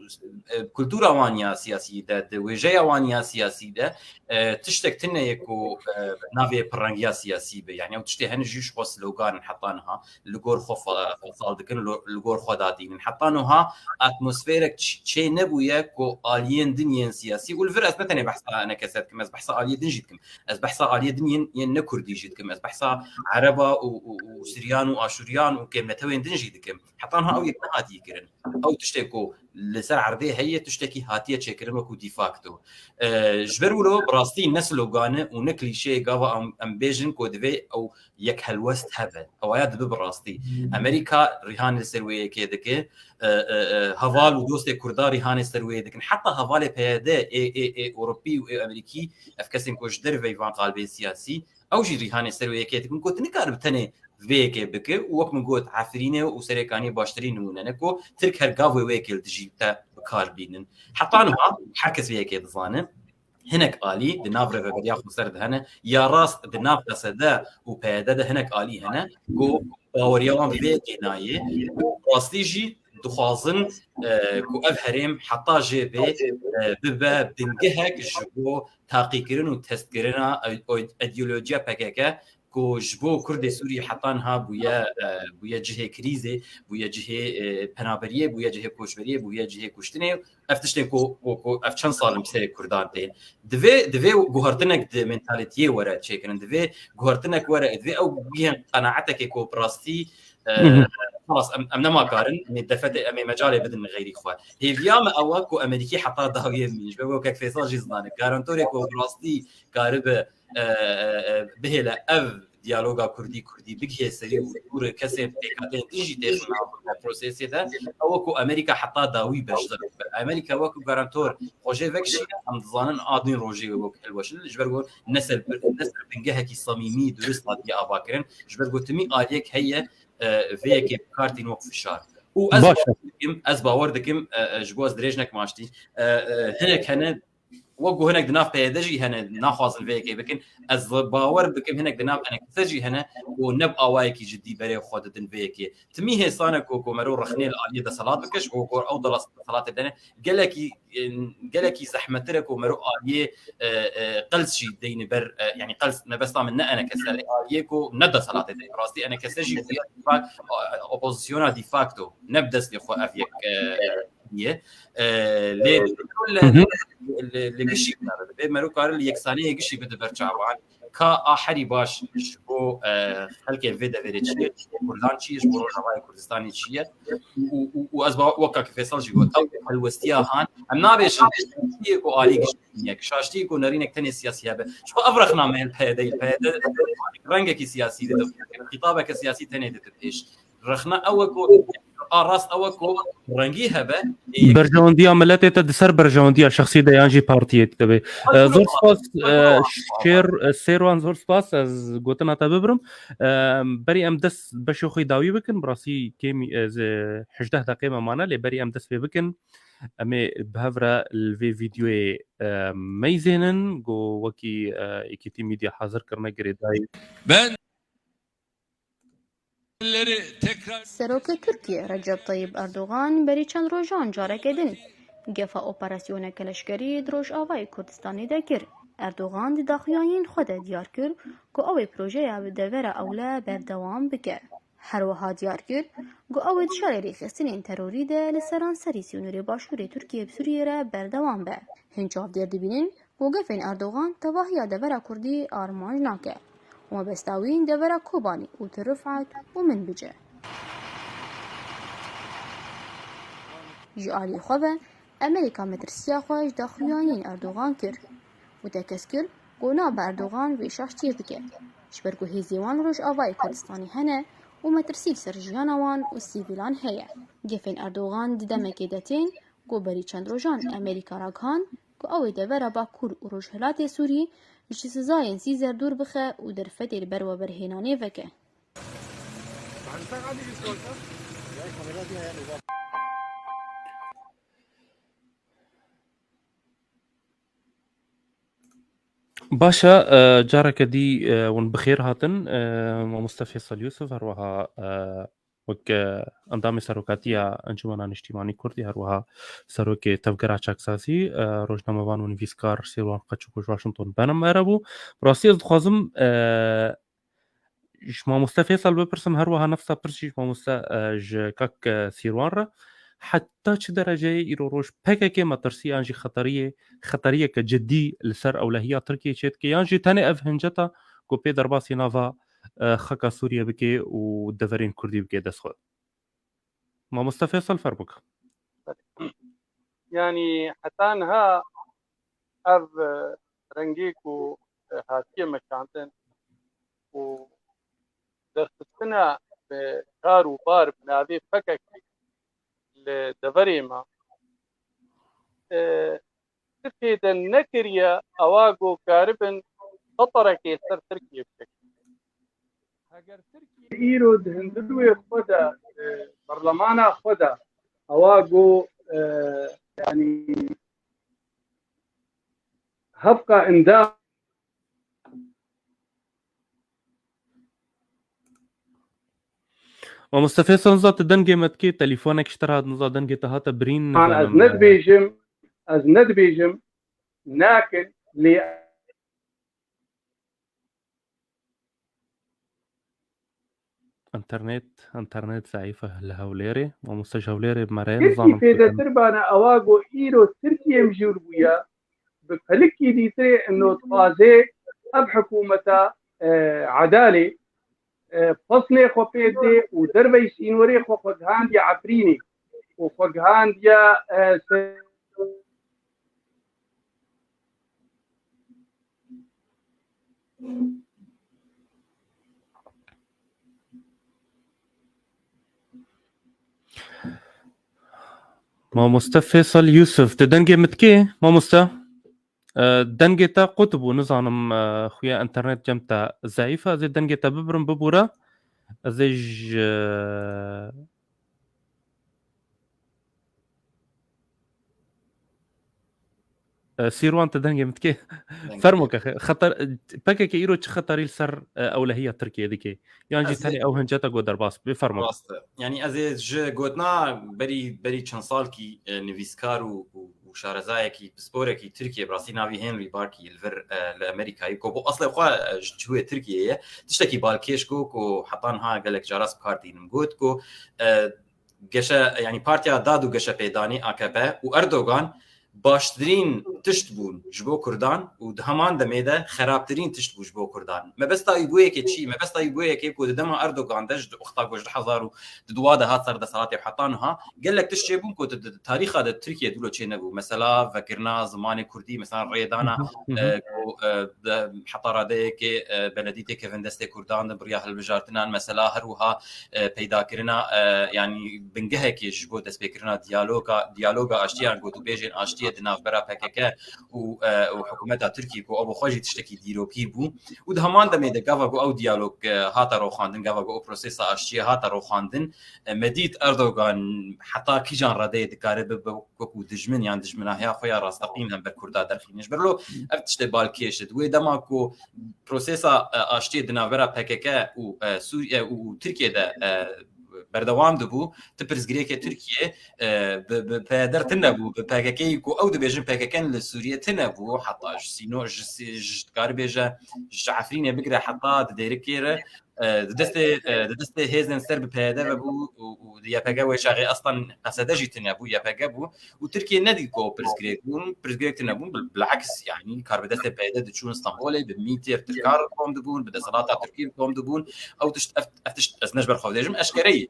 e, kultura wan ya siyasî de, di wêjeya wan ya siyasî de, e, tiştek tune ye ku, e, navê pirrengiya siyasî be. Yanî ew tiştê hene jî ji xwe slogan in heta niha. Li gor xwe fa-, fal dikin, lo-, li gor xwe dadînin. Heta niha atmosferek ç-, çê nebûye ku aliyên din yên siyasî, û li vir ez ne tenê behsa enekese dikim, ez behsa aliyê din jî dikim. Ez behsa aliyê din yên, yên ne kurdî jî dikim. Ez behsa ereba û, û, û siryan û aşûriyan û kêmnetewên din jî dikim. Heta niha ew yek nehatiye kirin. Ew tiştê ku li ser erdê heye, tiştekî hatiye çêkirin wekû de facto. E, ji ber wilo bi rastî ne slogan e û ne klîşeyê gava em, em bêjin ku divê ew yek helwest hebe. Ewaya dibe bi rastî. Hmm. Amerîka rîhanê li ser wê yekê dike. E, e, e, heval û dostê Kurda rîhanê ser wê dikin. Heta hevalê P Y D, ê, ê, ê Ewropî û ê Amerîkî, ev kesên ku ji derveyî van qalbê siyasî, ew jî rîhanê ser wê yekê dikin ku tu nikare bi tenê vê yekê bike û wek min got, Efrînê û Serê Kaniyê baştirîn nimûne ne ku Tirk her gav wê wê yekê li dijî te bi kar bînin. Heta niha her kes vê yekê dizane. Hinek alî di nav Rêveberiya Xweser de hene, ya rast di nav P S D û P Y D de hinek alî hene ku baweriya wan bi vê yekê nayê û rastî jî dixwazin, e, ku ev herêm heta jê bê, e, bibe bingehek ji bo taqîkirin û testkirina ê-, ê-, îdeolojiya P K K ku ji bo Kurdê Sûrî heta niha bûye, e, bûye cihê krîzê, bûye cihê, e, penaberiyê, bûye cihê koçberiyê, bûye cihê kuştinê. Ev tiştên ku, ku, ku ev çend sal in bi serê Kurdan tên. Divê, divê guhertinek di mentalîtiyê were çêkirin. Divê guhertinek were, divê ew bigihên qenaatekê ku bi rastî, e, Hı hı. xelas, em, em nema karin, em ê defetê, em ê mecalê bidin xeyrî xwe. Hêviya me ew e ku Amerîkî heta dawiyê bimînin. Ji ber ku kek Fêsal jî zidane. Garantorê ku bi rastî karibe, e, e, e, bihêle ev diyaloga Kurdî-Kurdî bigihê serî û dûr kesên pêkhateyên din jî têxin nav prosesê de, ew e ku Amerîka heta dawî beşdar bibe. Amerîka wek garantor xwe jê vekişîne, em dizanin a din rojê wê wek hilweşin. Ji ber ku ne ser, ne ser bingehekî samîmî, durist hatiye avakirin. Ji ber ku timî aliyek heye, e, vê yekê bi kar tîn wek fişar. Û ez Baş e. bawer dikim, ez bawer dikim, e, e, ji bo ez dirêj nekim aştî. E, e, hinek hene, wek ku hinek di nav P Y D jî hene, naxwazin vê yekê bikin. Ez bawer dikim hinek di nav enekse jî hene û ne bi awayekî cidî berê xwe didin vê yekê. Timî hêsan e ku, ku mero rexnê li aliyê deselat bike, ji bo ku ew delas-, deselatê dene. Gelekî, e, gelekî zehmettir e ku mero aliyê, e, e, qels jî deyne ber, e, yanî qels mebesta min ne enekese, lê aliyê ku ne deselatê deyne. Rastî enekese jî bûye dîfak, e, opozisyona de facto, ne bi destê xwe ev yek, e, bûye. E, lê Hı hı. li, li, li gişî bide, divê mero kare li yeksaniyê gişî bide ber çavan. Ka a herî baş ji bo, e, xelkê vê deverê çi ye, ji bo Kurdan çi ye, ji bo Rojavayê Kurdistanê çi ye? Û, û, û ez ba-, wek Kak Fêsal jî got, ew helwestiya han, em nabêjin, şaştiyê ku alî giştî yek, şaştiyê ku nerînek tenê siyasî hebe. Ji xwe ev rexna me li P Y D, P Y D rengekî siyasî dide, xîtabeke siyasî tenê dide pêş. Rexne ew e ku, a rast ew e ku rengî hebe, ê yek- Berjewendiya miletê te di ser berjewendiya şexsî de yan jî partiyê te be. Ha, E, zor zor spas, spas, e, zor spas. Şêr-, e, Sêrwan, zor spas, ez gotina te bibirim. E, berî em dest beşê xwe dawî bikin, bi rastî kêmî, e, ez, e, hejdeh deqê me mane, lê berî em dest pê bikin. Em ê bi hev re li vê vîdeoyê, e, meyzênin, ku wekî, e, Êkîtî Medya hazir kirine girêdayî. Ben Serokê Tirkiyê Recep Tayyip Erdogan berî çend rojan careke din gefa operasyoneke leşkerî di Rojavayê Kurdistanê de kir. Erdogan di daxuyaniyên xwe de diyar kir ku ew ê projeya bi devera ewle berdewam bike. Her wiha diyar kir ku ew ê di şerê rêxistinên terorî de li seranserî sînorê başûrê Tirkiyê bi Sûriyê re berdewam be. Hin çavdêr dibînin ku gefên Erdogan tevahiya devera Kurdî armanc nake û mebesta wî devera Kobanî û Til Rifat û Minbic e. Ji alî xwe ve Amerîka metirsiya xwe ji daxuyaniyên Erdogan kir û tekez kir ku nabe Erdogan vê şaştiyê bike, ji ber ku hêzên wan li Rojavayê Kurdistanê hene û metirsî li ser jiyana wan û sivîlan heye. Gefên Erdogan di demekê de tên ku berî çend rojan Amerîka ragihand ku ew ê devera Bakur û Rojhilatê Sûrî ji sizayên Sîzer dûr bixe û derfetê li ber weberhênanê veke. Baş e, e, careke dî, e, hûn bi xêr hatin. E, Mamoste Fêsal Yûsif, her wiha, e, wek, e, endamê Serokatiya Encûmena Niştîmanî Kurdî, her wiha Serokê Tevgera Çaksazî, e, rojnamevan û nivîskar Sêrwan Qeçok ji Washington bene me re bû. Bi rastî ez dixwazim, e, ji Mamoste Fêsal bipirsim, her wiha nefsa pirs jî ji Mamoste, e, ji kak, e, Sîrwan re. Heta çi dereceyê îro roj P K K metirsî yan jî xeteriyê, xeteriyeke cidî li ser ewlehiya Tirkiyê çêdike, yan jî tenê ev hinceta ku pê derbasî nava, e, xaka Sûriyê bike û deverên Kurdî bike dest xwe? Mamoste Fêsal, fer bik. Yanî heta niha ev, e, rengê ku, e, hatiye meşandin û derxistina bi kar û bar bi navê P K K li deverê me, e, ti fêde nekiriye, ewa ku karibin xeterekê ser Tirkiye bisekin. Heger Tirkiye îro di hundirwê xwe de, e, berlemana xwe de, ewa ku, e, yanî hevqa endam Mamoste Fêsal, niza tu dengê me dikê, telefonek ji te re hat, niza dengê te hate birîn, Man, ez nizanim, e, nedibêjim, ez nedibêjim, nakin, lê Înternet, înternet zeîf e li Hewlêrê. Mamoste ji Hewlêrê bi me re ye, Tirkî nizanim fêdetir bane ewa ku îro Tirkiye mijûl bûye, bi pelikî dîtirê ino dixwaze ev hikûmeta, e, edalê, e, pesnê xwe pê dê û derveyî sînorê xwe xwe gihandiye Efrînê û xwe gihandiye, e, se- Mamoste Fêsal Yûsif, tu dengê min dikê, mamoste? E, dengê te qut bû, nizanim, e, xuya înternet cem te zeyîf e, ez ê dengê te bibirim, bibûre. Ez ê ji, e, Sîrwan, te dengê min dikê? Dengê Fermo te. Ke xe-, xeter, P K K îro çi xetarî li ser, e, ewlehiya Tirkiyê dike? Yan jî Ez ê tenê ew hinceta ku derbas bê, fermo. Rast e. Yanî ez ê ji gotina berî, berî çend salkî, e, nivîskar û, û, û şarezayekî, pisporekî Tirkiyê, bi rastî navî Henry Barkey, li vir, e, li Amerîkayê, ku bo eslê xwe, e, ji cihê Tirkiyê ye, tiştekî balkêş ku, ku heta niha gelek caras bi kar tînim. Got ku, e, geşe, yanî Partiya Dad û Geşepêdanê, A K P, û Erdogan baştirîn tişt bûn ji bo Kurdan û di heman demê de xerabtirîn tişt bû ji bo Kurdan. Mebesta wî bûyekê çi? Mebesta wî bûyekê ku di dema Erdogan de, ji wexta ku ji du hezar û dua de hat ser desthilatê û heta niha, gelek tişt çêbûn ku di, di tarîxa de Tirkiye dûlo çê nebû. Mesela vekirina zimanê Kurdî, mesela rêdana, e, ku, e, de, heta radeyekê, e, beledî tê kevin destê Kurdan de, bi riya hilbijartinan, mesela her wiha, e, peydakirina, e, yanî bingehekê ji bo destpêkirina diyaloga, diyaloga aştî yan gotûbêjên aştiyê di navbera P K K û, e, û hikûmeta Tirkiyê ku ew bi xwe jî tiştekî dîrokî bû û di heman demê de gava ku ew diyalog, e, hate roxandin, gava ku ew prosesa aştiyê hate roxandin, e, me dît Erdogan heta kîjan redeyê dikare bibe wekû dijmin yan dijminahiya xwe ya rasteqîn hember Kurda derxîne. Ji ber lo ev tiştê balkêş e. Di wê dema ku prosesa, e, aştiyê di navbera P K K û, e, Sûriye û, û Tirkiye de, e, berdewam dibû, ti pirsgirêkê Tirkiye, e, bi, bi P Y D tune bû, bi P K K ku ew dibêjin P K K li Sûriye tune bû, heta ji sîno, ji, ji, ji, dikare bêje, ji Efrînê bigire heta di Dêrikê re, e, di destê, e, di destê hêzên ser bi P Y D ve bû û, û di Y P G wê çaxê eslan Qesede jî tune bû, Y P G bû û Tirkiye nedî ku pirsgirêk bûn, pirsgirêk tune bûn, bil-, bileks, yanî kar bi destê P Y D diçûn Stenbolê, bi mîtê Tirkan re kom dibûn, bi desthilata Tirkî re kom dibûn, ew tişt, ev, ev tişt ez ne ji ber xwe dibêjim, eşkere ye.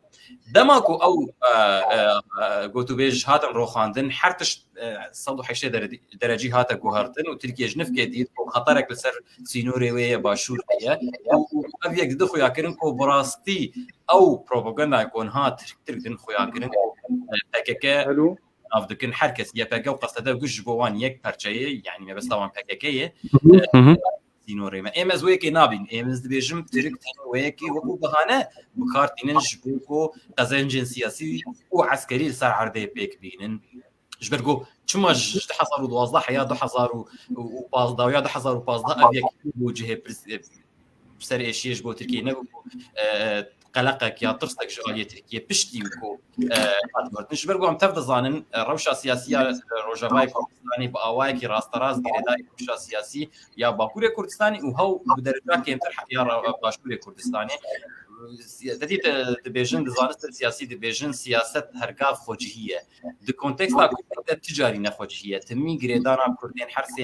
Dema ku ew, e, e, e, gotûbêj hatin roxandin, her tişt, e, sed û heştê dere-, derecî hate guhertin û Tirkiye ji nifkê dît ku xeterek li ser sînorê wê ye, başûr heye. Û, û ev yek didi xuya kirin ku bi rastî ew propagandayê ku niha Tirk, Tirk din xuya kirin ku, e, P K K Alo. nav dikin, her kes Y P G û Qesede giş ji bo wan yek perçe ye, yanî mebesta wan P K K ye. Hı hı. Sînorê me. Êm ez wê yekê nabînim. Êm ez dibêjim Tirk tenê wê yekê wekû bahane bi kar tînin ji bo ku qezencên siyasî û eskerî li ser erdê pêk bînin. Ji ber ku çima ji du hezar û duwazdeh heya du hezar û pazdeh ya du hezar û pazdeh ev yekî bû cihê pirs-, e, ser êşiyê ji bo Tirkiyê nebû ku, e, qeleqek ya tirsek ji aliyê Tirkiyê piştî ku, e, hat guhertin. Ji ber ku em tev dizanin, e, rewşa siyasî ya, e, Rojavayê Kurdistanê bi awayekî rasterast girêdayî rewşa siyasî ya Bakurê Kurdistanê û hew bi dereca kêmtir ya ra-, Başûrê Kurdistanê. Te dît, e, dibêjin, di zanistên siyasî dibêjin siyaset hergav xwecihî ye. Di konteksta Kurdek de ti carî nexwecihî ye. Timî girêdana Kurdên her sê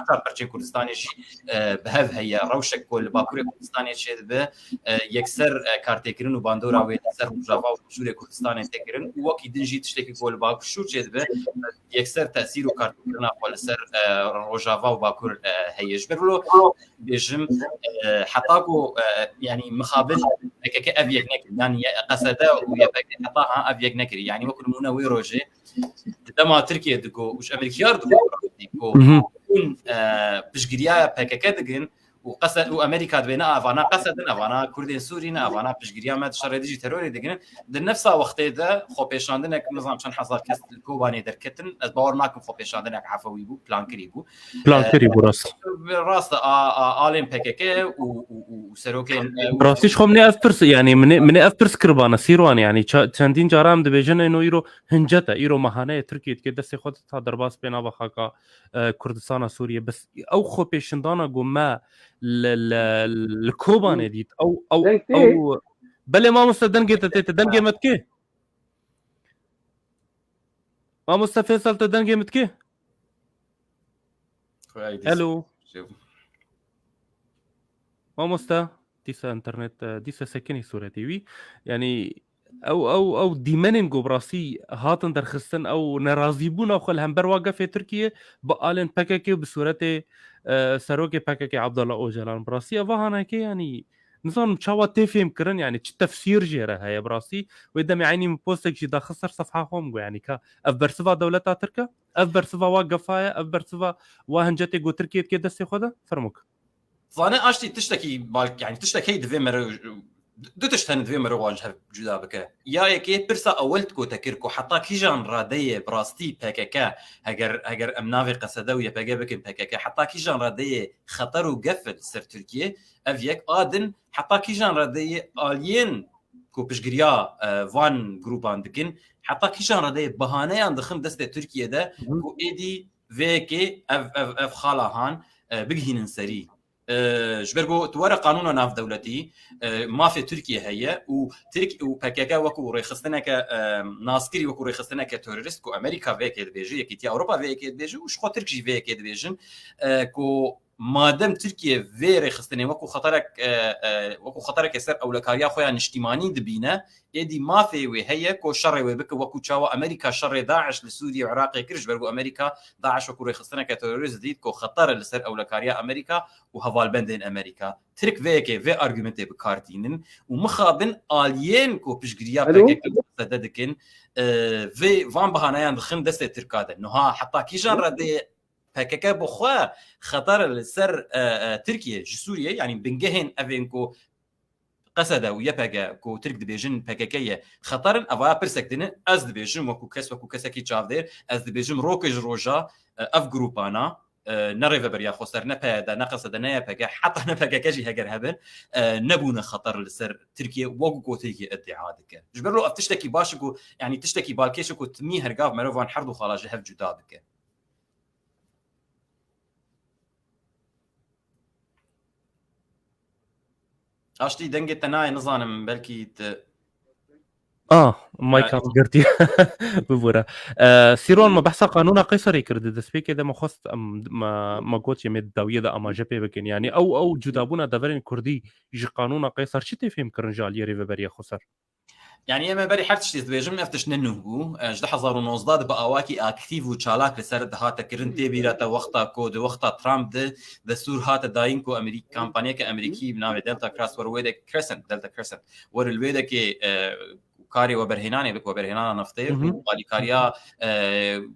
heta perçên Kurdistanê jî, e, bi hev heye. Rewşek ku li Bakurê Kurdistanê çêdibe, e, yekser, e, kartêkirin û bandora wê li ser Rojava û Başûrê Kurdistanê tê kirin û wekî din jî tiştekî ku li Başûr çêdibe, yekser tesîr û kartêkirina xwe li ser, e, Rojava û Bakur, e, heye. Ji ber wilo bêjim, e, heta ku, e, yanî mixabil P K K ev yek nekir. Yanî Qesede û Y P G heta ha ev yek nekir. Yanî wekî nimûne wê rojê di dema Tirkiye digo û ji Amerîkiyar digo ku Hı hı. hûn, e, piştgiriya P K K digin û Qesed û Amerîka dibê ne evana Qesed in, evana Kurdên Sûrî ne, evana piştgiriya me di şerê dijî terorê digin. Di nefsa wextê de xwepêşandinek, nizanim çend hezar kes li Kobanê derketin. Ez bawer nakim xwepêşandinek efewî bû, plankirî bû. Plankirî bû, rast. Rast e, a, a, alên P K K û, û, û, û serokên, e, û Rastî ji xwe min ê ev pirs, yanî min ê, min ê ev pirs kiribane, Sîrwan, yanî ça-, çendîn cara em dibêjin, êno îro hincet e, îro mehaneyê Tirkiyê dike destê xwe ta derbas bê nava xaka, e, Kurdistana Sûriyê. Bes ew xwepêşindana ku me li, li, li Kobanê dît, ew, ew, Deng tê? ew, belê mamoste dengê te tê, te dengê me dikê? Mamoste Fêsal, te dengê min dikê? Xwedê Hello. Mamoste. Dîsa internet, e, dîsa sekinî sûretê wî. Yanî ew, ew, ew dîmenên ku bi rastî hatin derxistin, ew nerazîbûna xwe li hember wa gefê Tirkiyê bi alên P K K û bi sûretê, e, serokê P K K Abdullah Ocalan. Bi rastî eva haneke, yanî nizanim çawa tê fêhmkirin, yanî çi tefsîr jê re heye bi rastî. Wê demê eynî min postek jî daxist ser sefha xwe, min got, yanî ka ev bersiva dewleta Tirk e? Ev bersiva wa gefa ye? Ev bersiva wa hincetê ku Tirkiye dike destê xwe de? Fermok. Zane aştî tiştekî bal-, yani tiştek hey divê mere, du tişt hene divê mere wan ji hev cuda bike. Ya yekê pirsa ewil ku te kir ku heta kîjan radeyê bi rastî P K K, heger, heger em navê Qesede û Y P G bikin P K K, heta kîjan radeyê xeter û gef li ser Tirkiye, ev yek. A din, heta kîjan radeyê aliyên ku piştgiriya, e, van grûpan dikin, heta kîjan radeyê bahaneyan dixin destê Tirkiye de Hı hı. ku êdî vê yekê ev, ev, ev xala han, e, bigihînin serî. E, ji ber ku tu were qanûna navdewletî, e, mafê Tirkiye heye û Tirk û P K K wekû rêxistineke, e, naskirî, wekû rêxistineke terorist ku Amerîka vê yekê dibêje, Yekîtiya Ewropa vê yekê dibêje û ji xwe Tirk jî vê yekê dibêjin, e, ku madem Tirkiye vê rêxistinê wekû xeterek, e, e, wekû xetereke ser ewlekariya xwe ya niştîmanî dibîne, êdî mafê wê heye ku şerê wê bike, wekû çawa Amerîka şerê DAIŞ li Sûriye û Iraqê kir, ji ber ku Amerîka DAIŞ wekû rêxistineke terorist dît ku xeter e li ser ewlekariya Amerîka û hevalbendên Amerîka. Tirk vê yekê vê argumentê bi kar tînin û mixabin aliyên ku piştgiriya Alo? P K K zede dikin, e, vê van bahaneyan dixin destê Tirka de. Niha heta kîjan Alo? Redê P K K bi xwe xeter li ser, e, e, Tirkiye ji Sûriye, yanî bingehên evên ku Qesede û Y P G ku Tirk dibêjin P K K ye, xeter in, evaya pirsek dinin, ez dibêjim wekû kes, wekû kesekî çavdêr, ez dibêjim rokê ji roja, e, ev grûpana, e, ne Rêveberiya Xweser, ne P Y D, ne Qesede, ne Y P G, heta ne P K K jî heger hebin, e, nebûne xeter li ser Tirkiye, wekû ku Tirkiye îdîa dike. Ji ber lo ev tiştekî baş e ku, yanî tiştekî balkêş e ku timî hergav merovan her du xala ji hev cuda bike. Aştî dengê te nayê, nizanim, belkî te Ah, mayka min girtî. Bibûre. E, Sîrwan, me behsa qanûna Qeyserê kir di destpêkê de, me xwest, em, me, me got, yê me di dawiyê de amaje pê bikin. Yanî ew, ew cudabûna deverên kurdî ji qanûna Qeyser çi tê fêhmkirin ji aliyê Rêveberiya Xweser? Yanî, em ê berî her tiştî dibêjim, ev tişt ne nû bû. E, ji du hezar û nozdeh de bi awakî aktîf û çalak li ser dihate kirin. Tê bîra te wexta ku di wexta Trump de destûr hate dayîn ku Amerîk-, kampanyeke Amerîkî bi navê Delta Cross were wê de Crescent, Delta Crescent, were li wê dekê, e, karê weberhênanê bik, weberhênana neftê Hı hı. û alîkariya, e,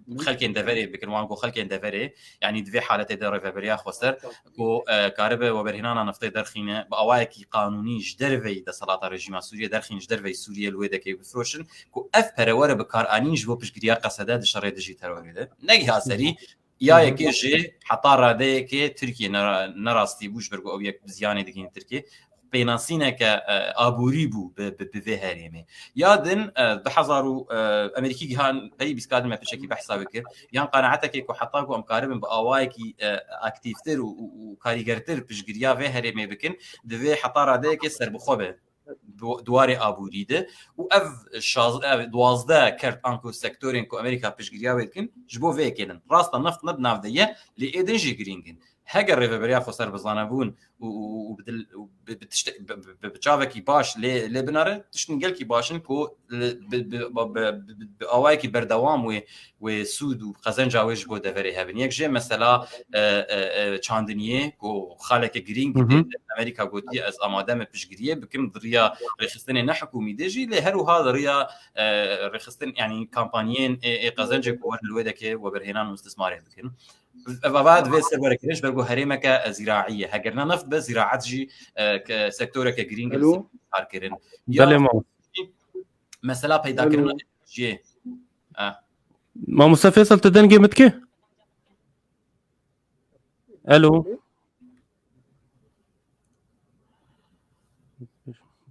xelkên deverê bikin, wan ku xelkên deverê, yanî di vê haletê de Rêveberiya Xweser ku, e, karibe weberhênana neftê derxîne, bi awayekî qanûnî ji derveyî desthilata rejîma Sûriyê derxîn, ji derveyî Sûriyê li wê dekê bifroşin, ku ev pere were bi kar anîn ji bo piştgiriya Qesede di şerê dijî terorê de. Negiha serî, ya Hı hı. yekê jê heta radeyekê Tirkiye nera-, nerastî bû, ji ber ku ew yek bi ziyanê digihîn Tirkiye. Pênasîneke, e, aborî bû bi, bi, bi vê herêmê. Ya din, e, du hezar û, e, Amerîkî gihan, peyî bîst kadin me pişekî behsa wê kir. Yan qenaetekê ku heta ku em karibin bi awayekî, e, aktîftir û, û, û karîgertir piştgiriya vê herêmê bikin, divê heta radeyekê serbixwe be. Du-, di warê aborî de. Û ev şaz-, ev duwazdeh kert anku sektorên ku Amerîka piştgiriya wê dikin, ji bo vê yekê din. Rasta neft ne di nav de ye, lê ê din jî girîng in. Heger Rêveberiya Xweser bi zanebûn û, û, û bi dil, û bi, bi tiştek, bi, bi, bi, bi çavekî baş lê, lê binare, tiştên gelkî baş in ku li, bi, bi, bi, bi, bi, bi awayekî berdewam wê, wê sûd û qezenca wê ji bo deverê hebin. Yek jê mesela, e, e, e, çandiniyê ku xaleke girîng Hı hı. tê de Amerîka gotiye, "Ez amade me piştgiriyê bikim di riya rêxistinê ne hikûmî de jî, lê her wiha di riya, e, rêxistin, yanî kampanyên ê, ê qezencê ku werin li wê dekê weberhênan û istismarê bikin." Ev ava divê ser were kirin, ji ber ku herêmeke zîraî ye. Heger ne neft be, zîraet jî, e, ke sektoreke girîng e li Alo? ser karkirin. Ya Belê, mam. mesela peydakirina Alo? jê. Eh. Mamoste Feysel, tu dengê min dikî? Alo?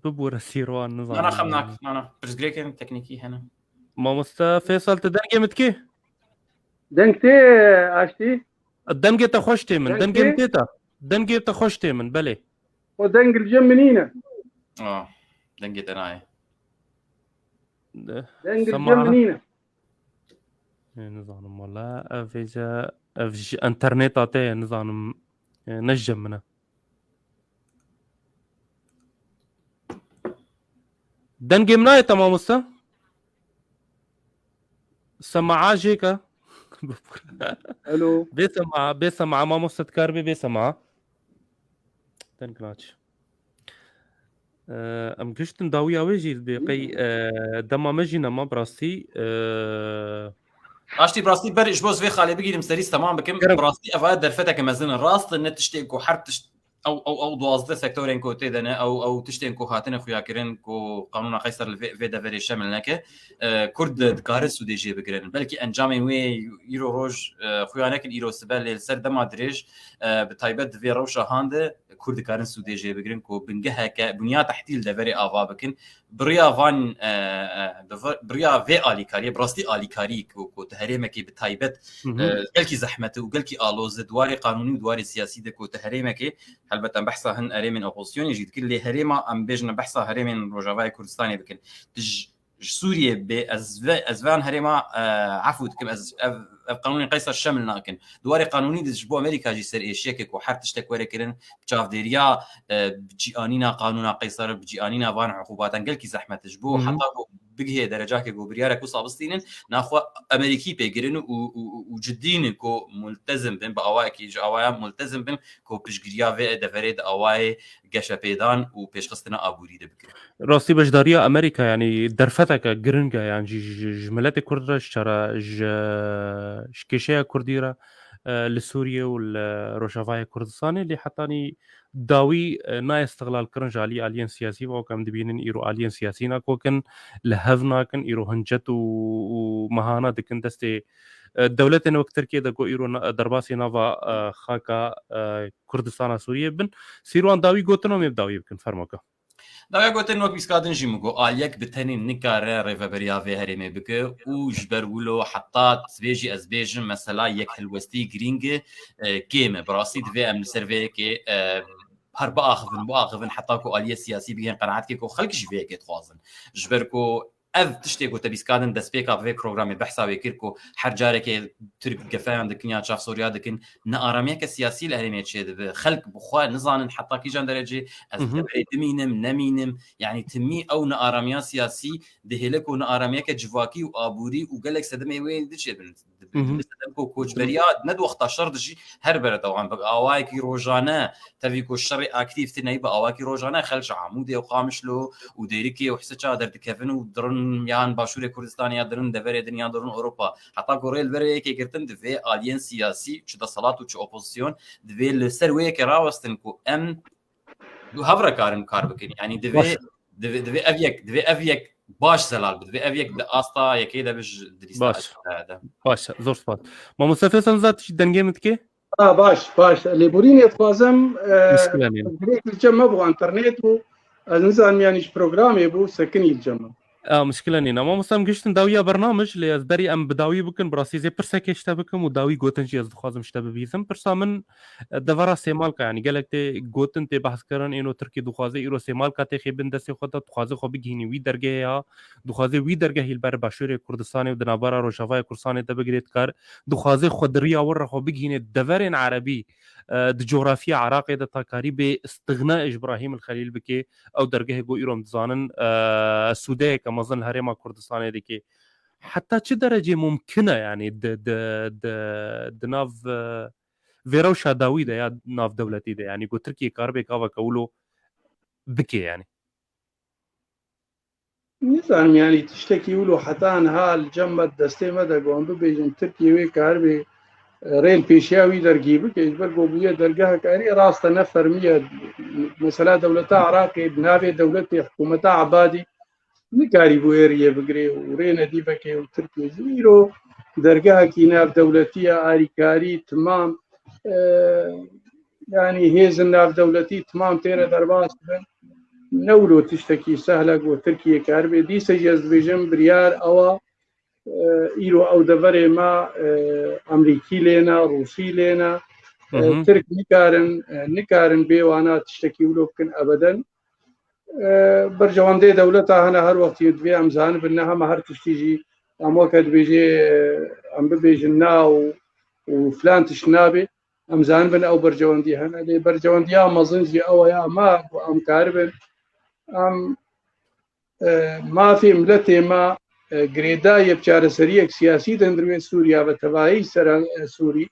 Bibûre Sîrwan, nizanim. Na, na, xem nak, na, na. Pirsgirêkên teknîkî hene. Mamoste Feysel, tu dengê min dikî? Deng tê, Aştî? Dengê te xweş tê min. Deng Dengê min tê? tê te. Dengê te xweş tê min, belê. O deng li cem min nîne. Ah, dengê te nayê. De, Deng li cem min nîne. Ê, nizanim wala. Ev vêce, ev ji interneta te ye, nizanim. Ê, ne ji cem min e. Dengê min nayê te mamoste? Sema'a jêke. Alo. Bê sema'a, bê sema'a mamoste dikar bê bê sema'a. Deng naç. Ee, em giştin dawiya wê jî bê qey, ee, dema me jî nema bi rastî, ee, Raştî bi rastî ber ji bo ez vê xalê bigîrim serî temam bikim. Gerek- Bi rastî ev a derfeteke mezin in. Rast ne tiştê ku her tişt ew ew ew duwazdeh sektorên ku tê de ne ew ew tiştên ku hatine xuyakirin ku qanûna Qeyser li vê, vê deverê şemil neke. E, Kurd dikarin sûdê jê bigirin. Belkî encamên wê îro roj, e, xuya nekin îro sibe lê li ser dema dirêj, e, bi taybet di vê rewşa han de Kurd dikarin sûdê jê bigirin ku bingeheke, bunya tehtî li deverê ava bikin. Bi riya van, e, e, bi va-, bi riya vê alîkariyê, bi rastî alîkarî ku, ku tu herêmekê bi taybet, Hı hı. e, gelkî zehmet e û gelkî aloz e, di warê qanûnî û di warê siyasî de ku tu herêmekê, helbet em behsa hin herêmên opozisyonê jî dikin, lê herêma em bêjin behsa herêmên Rojavayê Kurdistanê dikin. Tu ji, ji Sûriyê bê, ez ve, ez van herêma, e, efû dikim, ez ev, ev qanûnên Qeyser şemil nakin. Di warê qanûnî de ji bo Amerîka jî ser êşiyeke ku her tiştek were kirin, bi çavdêriya, e, bi cîanîna qanûna Qeyser, bi cîanîna van uqûbatan gelkî zehmet e. Ji bo Hı hı. heta ku bigihê derecakê ku biryarek wisa bistînin, naxwe Amerîkî pê girin û, û, û, û ciddî ne ku multezim bin, bi awayekî ji awaya multezim bin ku piştgiriya vê deverê di awayê geşepêdan û pêşxistina aborî de bikin. Rastî beşdariya Amerîka, yanî derfeteke giring e, yan jî ji, ji miletê Kurd re, ji çara, ji, ji kêşeya Kurdî re, e, li Sûriyê û li Rojavayê Kurdistanê, lê hetanî dawî, e, nayê istiqlal kirin ji alî aliyên siyasî ve, wek em dibînin îro aliyên siyasî nakokin, li hev nakin, îro hincet û, û mehana dikin destê, e, dewletên wek Tirkiye de ku îro na-, derbasî nava, e, xaka, e, Kurdistana Sûriyê bin. Sîrwan dawî gotin û em ê bi dawî bikin, fermoke. Dawiya gotin wek bîskadin jî min got, aliyek bi tenê nikare rêveberiya vê herêmê bike û ji ber wilo heta divê jî ez bêjim, mesela yekhilwestî girîng e, e, kêm e. Bi rastî divê em li ser vê yekê, e, her biaxivin, biaxivin heta ku aliyê siyasî bigihên qenaetke ku xelk jî vê yekê dixwazin. Ji ber ku ev tiştê ku te bîskadin destpêka vê programê behsa wê kir ku her carekê Tirk gefeyan dikin ya çavsoriya dikin, nearamiyeke siyasî li herêmê çêdibe. Xelk bi xwe nizanin heta kîjan derecê ez Mhm. deverê dimînim, nemînim. Yanî timî ew nearamiya siyasî dihêle ku nearamiyeke civakî û aborî û gelek sedemê wê diçêbin. Mhm. Sedem ku koçberiya ne di wexta şer de jî her berdewam be. Awayekî rojane, tevî ku şerê aktîf tine, bi awayekî rojane xelk ji Amûdê û Qamişlo û Dêrikê û Hisiça derdikevin û dirin yan Başûrê Kurdistanê ya dirin deverê din ya dirin Ewropa. Heta ku rê li vir yekê girtin, divê aliyên siyasî, çi deselat û çi opozisyon, divê li ser wê yekê rawestin ku em du hev re karin kar bikin. Yanî divê, Baş. divê, divê ev yek, divê ev yek baş zelal be. Divê ev yek di asta yekê de bi ji di lîsta Baş. de. Baş, zor spas. Mamoste Feysel, nizam tu jî dengê min dikê? Ha, baş, baş. Lêborînê dixwazim, e, Mişkile nîne. Dirêk li cem me bû, internet bû. Ez nizanim, yanî ji programê bû, sekinî li cem me. A, mişkile nîne. Mamoste, em giştin dawiya bernamij, lê ez berî em bi dawî bikin, bi rastî zê pirsekê ji te bikim û dawî gotin jî ez dixwazim ji te bibîzim. Pirsa min, e, devera Sêmalka, yanî gelek tê gotin, tê behs kirin, êno Tirkî dixwaze îro Sêmalka têxê bin destê xwe de, dixwaze xwe bigihînî wî dergehê ya, dixwaze wî dergehî li ber Başûrê Kurdistanê û di navbera Rojavayê Kurdistanê de bigirê dikar, dixwaze xwe di riya wir re xwe bigihînê deverên erebî, e, di cografiya Iraqê de takarî bê îstixna ji Îbrahîm el Xelîl bikê, ew dergehê ku îro em dizanin, e, sûdeyeke mezin li herêma Kurdistanê dike. Heta çi derecê mumkin e, yanî di, di, di, di nav, e, vê rewşa dawî de ya navdewletî de, yanî ku Tirkiye karibe gaveke wilo bike, yanî? Nizanim, yanî tiştekî wilo heta niha li cem me, destê me de, ku em bibêjin Tirkiye wê karibe, e, rê li pêşiya wî dergî bike, ji ber ku bûye dergehek erê rast e, ne fermî ye. Mesela dewleta Iraqê di navê dewletê, hikûmeta Ebadî nikarîbû êriyê bigirê û rê nedî veke û Tirkiye jî îro dergehekî navdewletî ye, alîkarî, timam, e, yanî hêzin navdewletî timam têne derbas dibin. Ne wilo tiştekî sehl e ku Tirkiye karibe. Dîsa jî ez dibêjim biryar ew e, e, îro ew deverê me, e, Amerîkî lê ne, Rûsî lê ne. E, Hı hı. Tirk nikarin, e, nikarin bê wana tiştekî wilo bikin ebeden. E, berjewendê dewleta hene, her wextî divê em zanibin, ne hema her tiştî jî em weke dibêjê, e, em bibêjin na û, û filan tişt nabe. Em zanibin ew berjewendî hene. Lê berjewendiya mezin jî ew e ya me ku em karibin, em, e, mafê miletê me, e, girêdayê bi çareseriyek siyasî di hundirê Sûriya ve tevayî sera, e, Sûrî,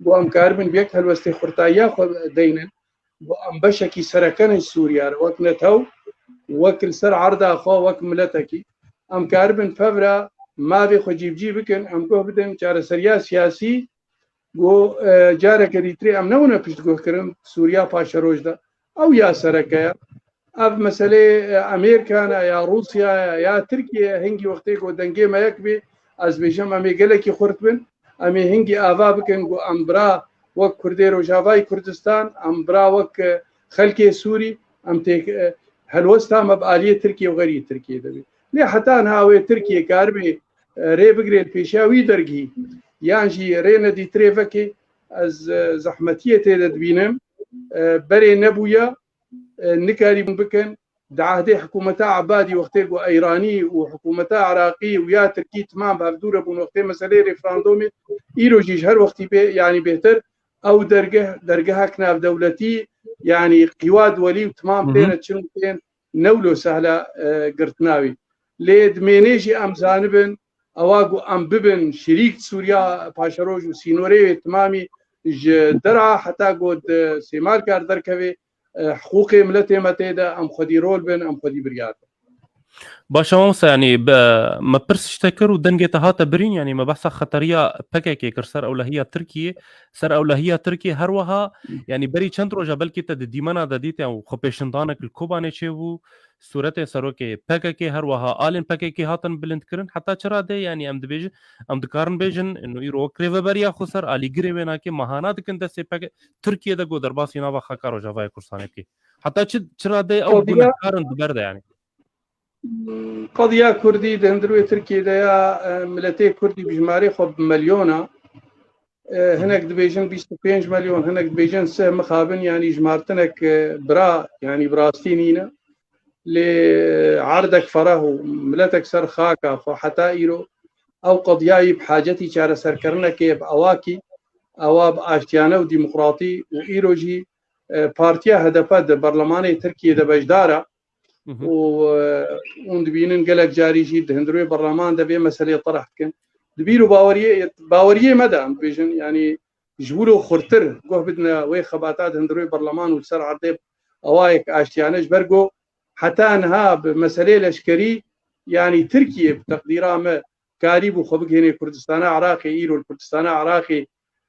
ku em karibin bi yek helwestê xurtayiya xwe deynin, ku em beşekî sereke ne ji Sûriya re, wek netew, wek li ser erda xwe, wek miletekî, em karibin pevra mavê xwe cîbicî bikin, em guh bidin çareseriya siyasî, ku, e, careke dîtirê em nebûne piştguhkirin Sûriya paşeroj de. Ew ya sereke ye. Ev meselê, e, Amerîkan e ya Rûsya ye ya Tirkiye, hingî wextê ku dengê me yek bê, ez bêjim em ê gelekî xurt bin, em ê hingî ava bikin ku em bira wek Kurdê Rojavayê Kurdistan, em bira wek, e, xelkê Sûrî, em têk, e, helwesta me bi aliyê Tirkiye û xeyrî Tirkiye de bê. Lê heta niha wê Tirkiye karibê, e, rê bigirê li pêşiya wî dergihî, yan jî rê nedîtirê vekê, ez, e, zehmetiyê tê de dibînim. E, berê nebûye, e, nikarîbûn bikin. Di ehdê hikûmeta Ebadî wextê ku Eyranî û hikûmeta Iraqî û ya Tirkî timam bi hevdû re bûn wextê meseleyê referandomê, îro jî ji her wextî bê, yanî bêhtir ew dergeh, dergehek navdewletî, yanî qîwad welî û timam Hı hı. têne çin û tên newlo sehla, e, girtina wî. Lê dimênê jî em zanibin, ewa ku em bibin şirîk Sûriya paşeroj û sînorê wê timamî ji dera heta ku di sêmalkar derkevê, e, hiqûqê miletê me tê de, em xwedî rol bin, em xwedî biryar bin. Başa mamosta, yanî be, me pirs ji te kir û dengê te hate birîn, yanî me behsa xeteriya P K K kir ser ewlehiya Tirkiyê, ser ewlehiya Tirkiyê her wiha, yanî berî çend roja belkî te di dîmena de dît, yan xwepêşandanek li Kobanê çêbû, sûretê serokê P K K her wiha alên P K K hatin bilindkirin, heta çi radeyê, yanî em dibêjin, em dikarin bêjin, ino îro wek rêveberiya xweser alîgirê wê nake, mahana dikin destê P K K, Tirkiye de ku derbasî nava xaka Rojavayê Kurdistanê bike. Heta çi, çi radeyê ew Qediya bûne karin di ber de, yanî? Qediya Kurdî di hundirê Tirkiyê de ya, e, miletê Kurdî bi jimarê xwe bi milyona, e, hinek dibêjin bîst û pênc milyon, hinek dibêjin sih mixabin, yanî jimartinek, e, bira, yanî bi rastî nîne. Lê erdek fereh û miletek ser xaka xwe heta îro ew qediyayî bi hacetî çareserkirinekê bi awakî, ewa bi aştiyane û demokratî û îro jî, e, partiya H D P di berlemanê Tirkiyê de beşdar e. Hı hı. Û, e, hûn dibînin gelek carî jî di hundirê berleman de vê meseleyê tereh dikin. Di bîr û baweriyê, baweriyê me de em dibêjin, yanî ji wilo xurtir guh bidine wê xebata di hundirê berleman û li ser erdê awayek aştiyane, ji ber ku heta niha bi meseleyê leşkerî, yanî Tirkiye bi teqdîra me karîbû xwe bigihêne Kurdistana Iraqê, îro li Kurdistana Iraqê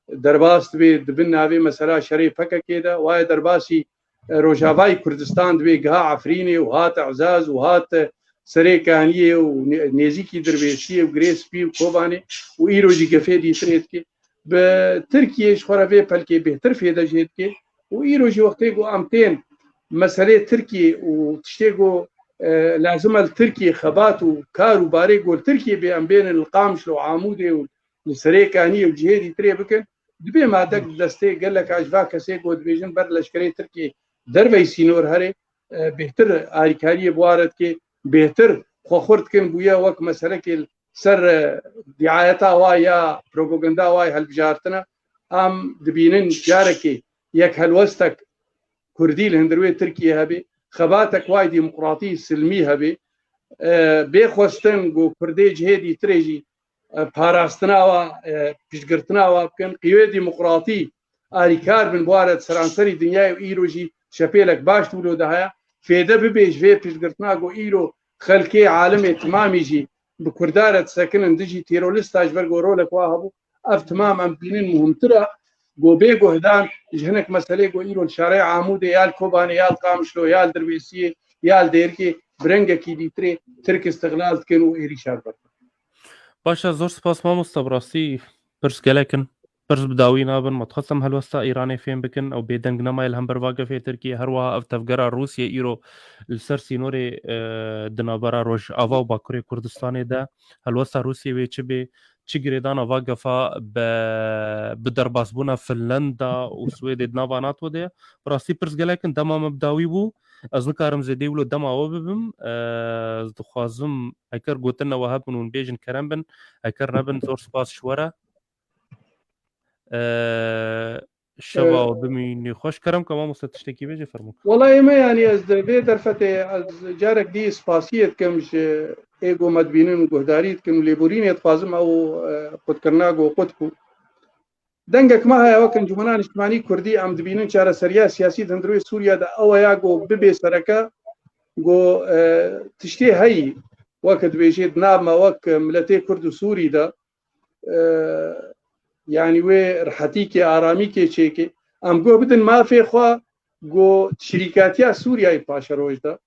derbas dibe, di bin navê mesela şerê P K K de, waye derbasî, e, Rojavayê Kurdistan dibe, giha Efrînê û hat Ezaz û hat, e, Serê Kaniyê û nê-, nêzîkî Dirbêsiyê û Girê Spî û Kobanê û îro jî gefê dîtirê dike. Bi Tirkiye ji xwe re vê pelkê bêhtir fêde jê dike û îro jî wextê ku em tên meselê Tirkiye û tiştê ku, e, lazim e li Tirkiye xebat û kar û barê ku li Tirkiye bê, em bênin li Qamişlo, Amûdê û li Serê Kaniyê û cihê dîtirê bikin, dibê madek di destê gelek a ji va kesê ku dibêjin ber leşkerê Tirkiyê derveyî sînor herê, e, bêhtir alîkariyê bi wa re dike, bêhtir xwe xurt dikin bûye wek meselekê li ser, e, diayeta wa ya propaganda wa ya hilbijartine. Em dibînin carekê yek helwestek Kurdî li hundir wê Tirkiyê hebe, xebatek wa yê demokratî silmî hebe, e, bê xwestin ku Kurdê cihê dîtirê jî, e, parastina wa, e, piştgirtina wa bikin, qîwê demokratî alîkar bin bi wa re di seranserî dinyayê û îro jî şepêlek baş di wilo de heye. Fêde bibe ji vê piştgirtina ku îro xelkê alemê timamî jî bi Kurda re disekinin dijî terorista ji ber ku rolek wa hebû. Ev timam em dibînin muhimtir e. Go bê guhdan ji hinek meselê ku îro li şarê Amûdê ya li Kobanê ya li Qamişlo ya li Dirbêsiyê ya li Dêrikê bi rengekî dîtirê Tirk îstiqlal dikin û êrîşa li ber. Baş e, zor spas mamosta, bi rastî pirs gelek in. Pirs bi dawî nabin. Me dixwest em helwesta Îranê fêm bikin. Ew bêdeng nemaye li hember va gefê Tirkiyê. Her wiha ev tevgera Rûsiyê îro li ser sînorê, e, di navbera Rojava û Bakurê Kurdistanê de helwesta Rûsiyê wê çi bê? Çi girêdana va gefa bi, bi derbasbûna Finlanda û Swêdê di nava NATO de ye? Bi rastî pirs gelek in, dema me bi dawî bû. Ez nikarim zêdê wilo dema we bibim. E, ez dixwazim, eger gotin we hebin hûn bêjin kerem bin, eger nebin zor spas ji we re. E, Şeva Ee, û bimînî xweş. Kerem ke mamoste tiştekî bêje, fermû. Wela ême, yanî ez di vê derfetê ez carek dî spasiyê dikim ji ê ku me dibînin û guhdarî dikin û lêborînê dixwazim ew, e, qutkirina ku qut bû. Dengek me heye wek Encûmena Niştimanî Kurdî, em dibînin çareseriya siyasî di hundirê Sûriye de ew e ya ku bibê sereke, ku, e, tiştê heyî, wek dibêjê di nav me wek miletê Kurd û Sûrî de, e, yanî wê rihetîkê, aramîkê çêkê. Em guh bidin mafê xwe ku şirîkatiya Sûriyeyê paşeroş de.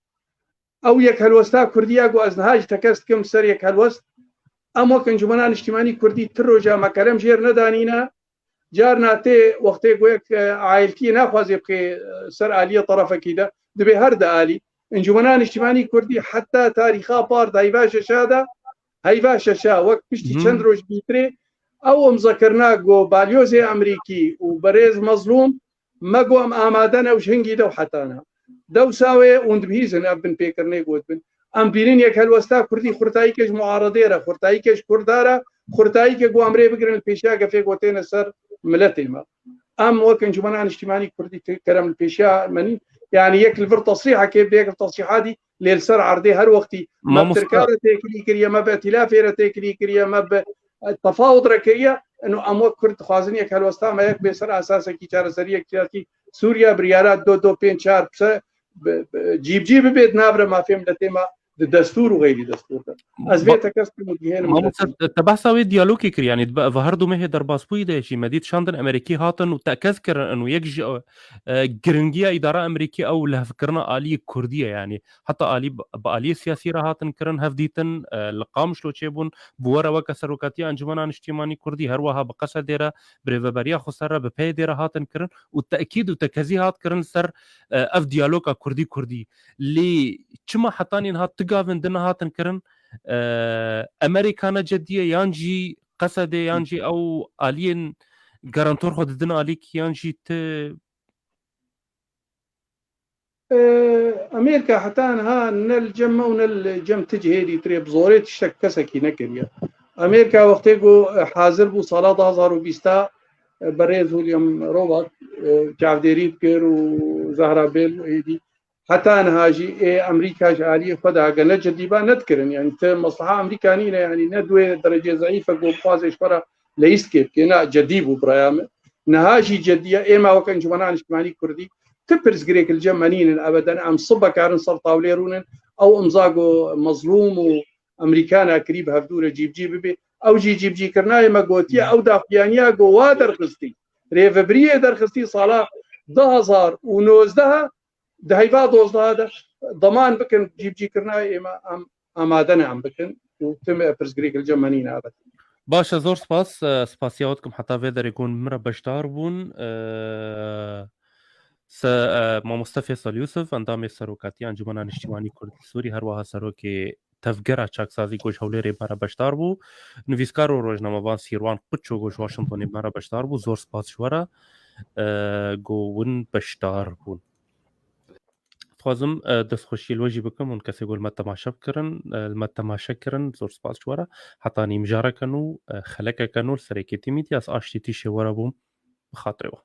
Ew yek helwesta Kurdî ya ku ez niha jî tekez dikim ser yek helwest. Em wek Encûmena Niştimanî Kurdî ti roja me kerem jêr nedanîne. Carna tê wextê ku yek, e, aîltiyê naxwazê bixê, e, ser aliyê terefekî de, dibê her di alî. Encûmena Niştimanî Kurdî heta tarîxa par de heyva şeşa de, heyva şeşa wek piştî Hı. çend roj bîtirê, ew imzekirina ku balyozê Amerîkî û berêz Mezlûm, me got em amade ne û ji hingî dew hetana. Dewsa wê hûn dibihîzin ev binpêkirinê got bin. Em bînin yek helwesta Kurdî xurtayîke ji muaredê re, xurtayîke ji Kurda re, xurtayîke ku em rê bigirin li pêşiya gefê ku têne ser miletê me. Em wek Encûmena Niştimanî Kurdî ti kerem li pêşiya me nîn. Yanî yek li vir tesrîhekê bide, yek li tesrîha dî, lê li ser erdê her wextî me bi Mamosta- Tirka re têkilî kiriye, me bi Îtîlafê re têkilî kiriye, me bi, e, tefawud re kiriye. Ino em wek Kurd dixwazin yek helwesta me yek bê ser esasekî çareseriyek siyasî Sûriye, biryara do do pênc çar bi se-, bi, bi, cîbcî bibe di nav re mafê miletê me di destûr û xeyrî destûr de. Ez vê Ma-, tekez kim û dihênim Mamoste, miletê. Te, te behsa wê diyalogê kir, yanî di be-, ve her du mehê derbasbûyî de jî me dît şandin Amerîkî hatin û tekez kirin û yek ji, e, giringiya îdara Amerîkî ew lihevkirina aliyê Kurdî ye, yanî heta alî bi, bi aliyê siyasî re hatin kirin, hevdîtin, e, li Qamişlo çêbûn, bi we re weke Serokatiya Encûmena Niştîmanî Kurdî, her wiha bi Qesedê re, bi Rêveberiya Xweser re, bi PYDê re hatin kirin û tekîd û tekezî hat kirin ser, e, ev diyaloga Kurdî-Kurdî. Lê çima hetanî niha ti gavên din nehatin kirin? E, Amerîka ne cedî ye, yan jî Qesedê, yan jî ew aliyên garantor xwe didin alîkî, yan jî ti E, Amerîka heta niha ne li cem me û ne li cem ti cihê dîtirê bi zorê tiştek kesekî nekiriye. Amerîka wextê ku, e, hazir bû sala du hazar û bîst e, berêz William Robat, e, çavdêrî dikir û Zahra Bêl û êdî. Heta niha jî ê Amerîka ji aliyê xwe de hege ne cidî ba nedikirin. Yanî ti mesleha Amerîka nîne, yanî ne di wê derecê zeîf e ku bixwaze ji xwe re leyîstkê bike. Na, cedî bû biraya min. Niha jî cedî ye. Êma wek Encûmena Niştimanî Kurdî ti pirsgirêk li cem me nînin ebeden. Em sibe karin ser tawlê rûnin. Ew imza ku Mezlûm û Amerîkana kirî bi hevdû re cîbicî bibe. Ew jî cîbicîkirina yê me gotiye. Ew daxuyaniya ku wa derxistî. Rêvebiriyê derxistî sala du hazar û nozdeh di heyva dozdeh de deman bikin cîbicîkirina yê me. Em amade ne em bikin û tim pirsgirêk li cem me nîne ebed. Baş e, zor spas. E, spasiya we dikim heta vê derê ku hûn min re beşdar bûn. E, se, e, Mamoste Fêsal Yûsif, endamê Serokatiya Encûmena Niştîmanî Kurd li Sûrî, her wiha Serokê Tevgera Çaksazî ku ji Hewlêrê me re beşdar bû. Nivîskar û rojnamevan Sîrwan Quço ku ji Washingtonê me re beşdar bû. Zor spas ji we re, e, ku hûn beşdar bûn. Dixwazim, e, destxweşî li we jî bikim, hûn kesê ku li me temaşe bikirin, e, li me temaşe kirin, zor spas ji we re. Heta nîmjareke nû, e, xelekeke nû li ser Yekêtî Media, ez Aştî Tîşê we re bûm, bi xatirê we.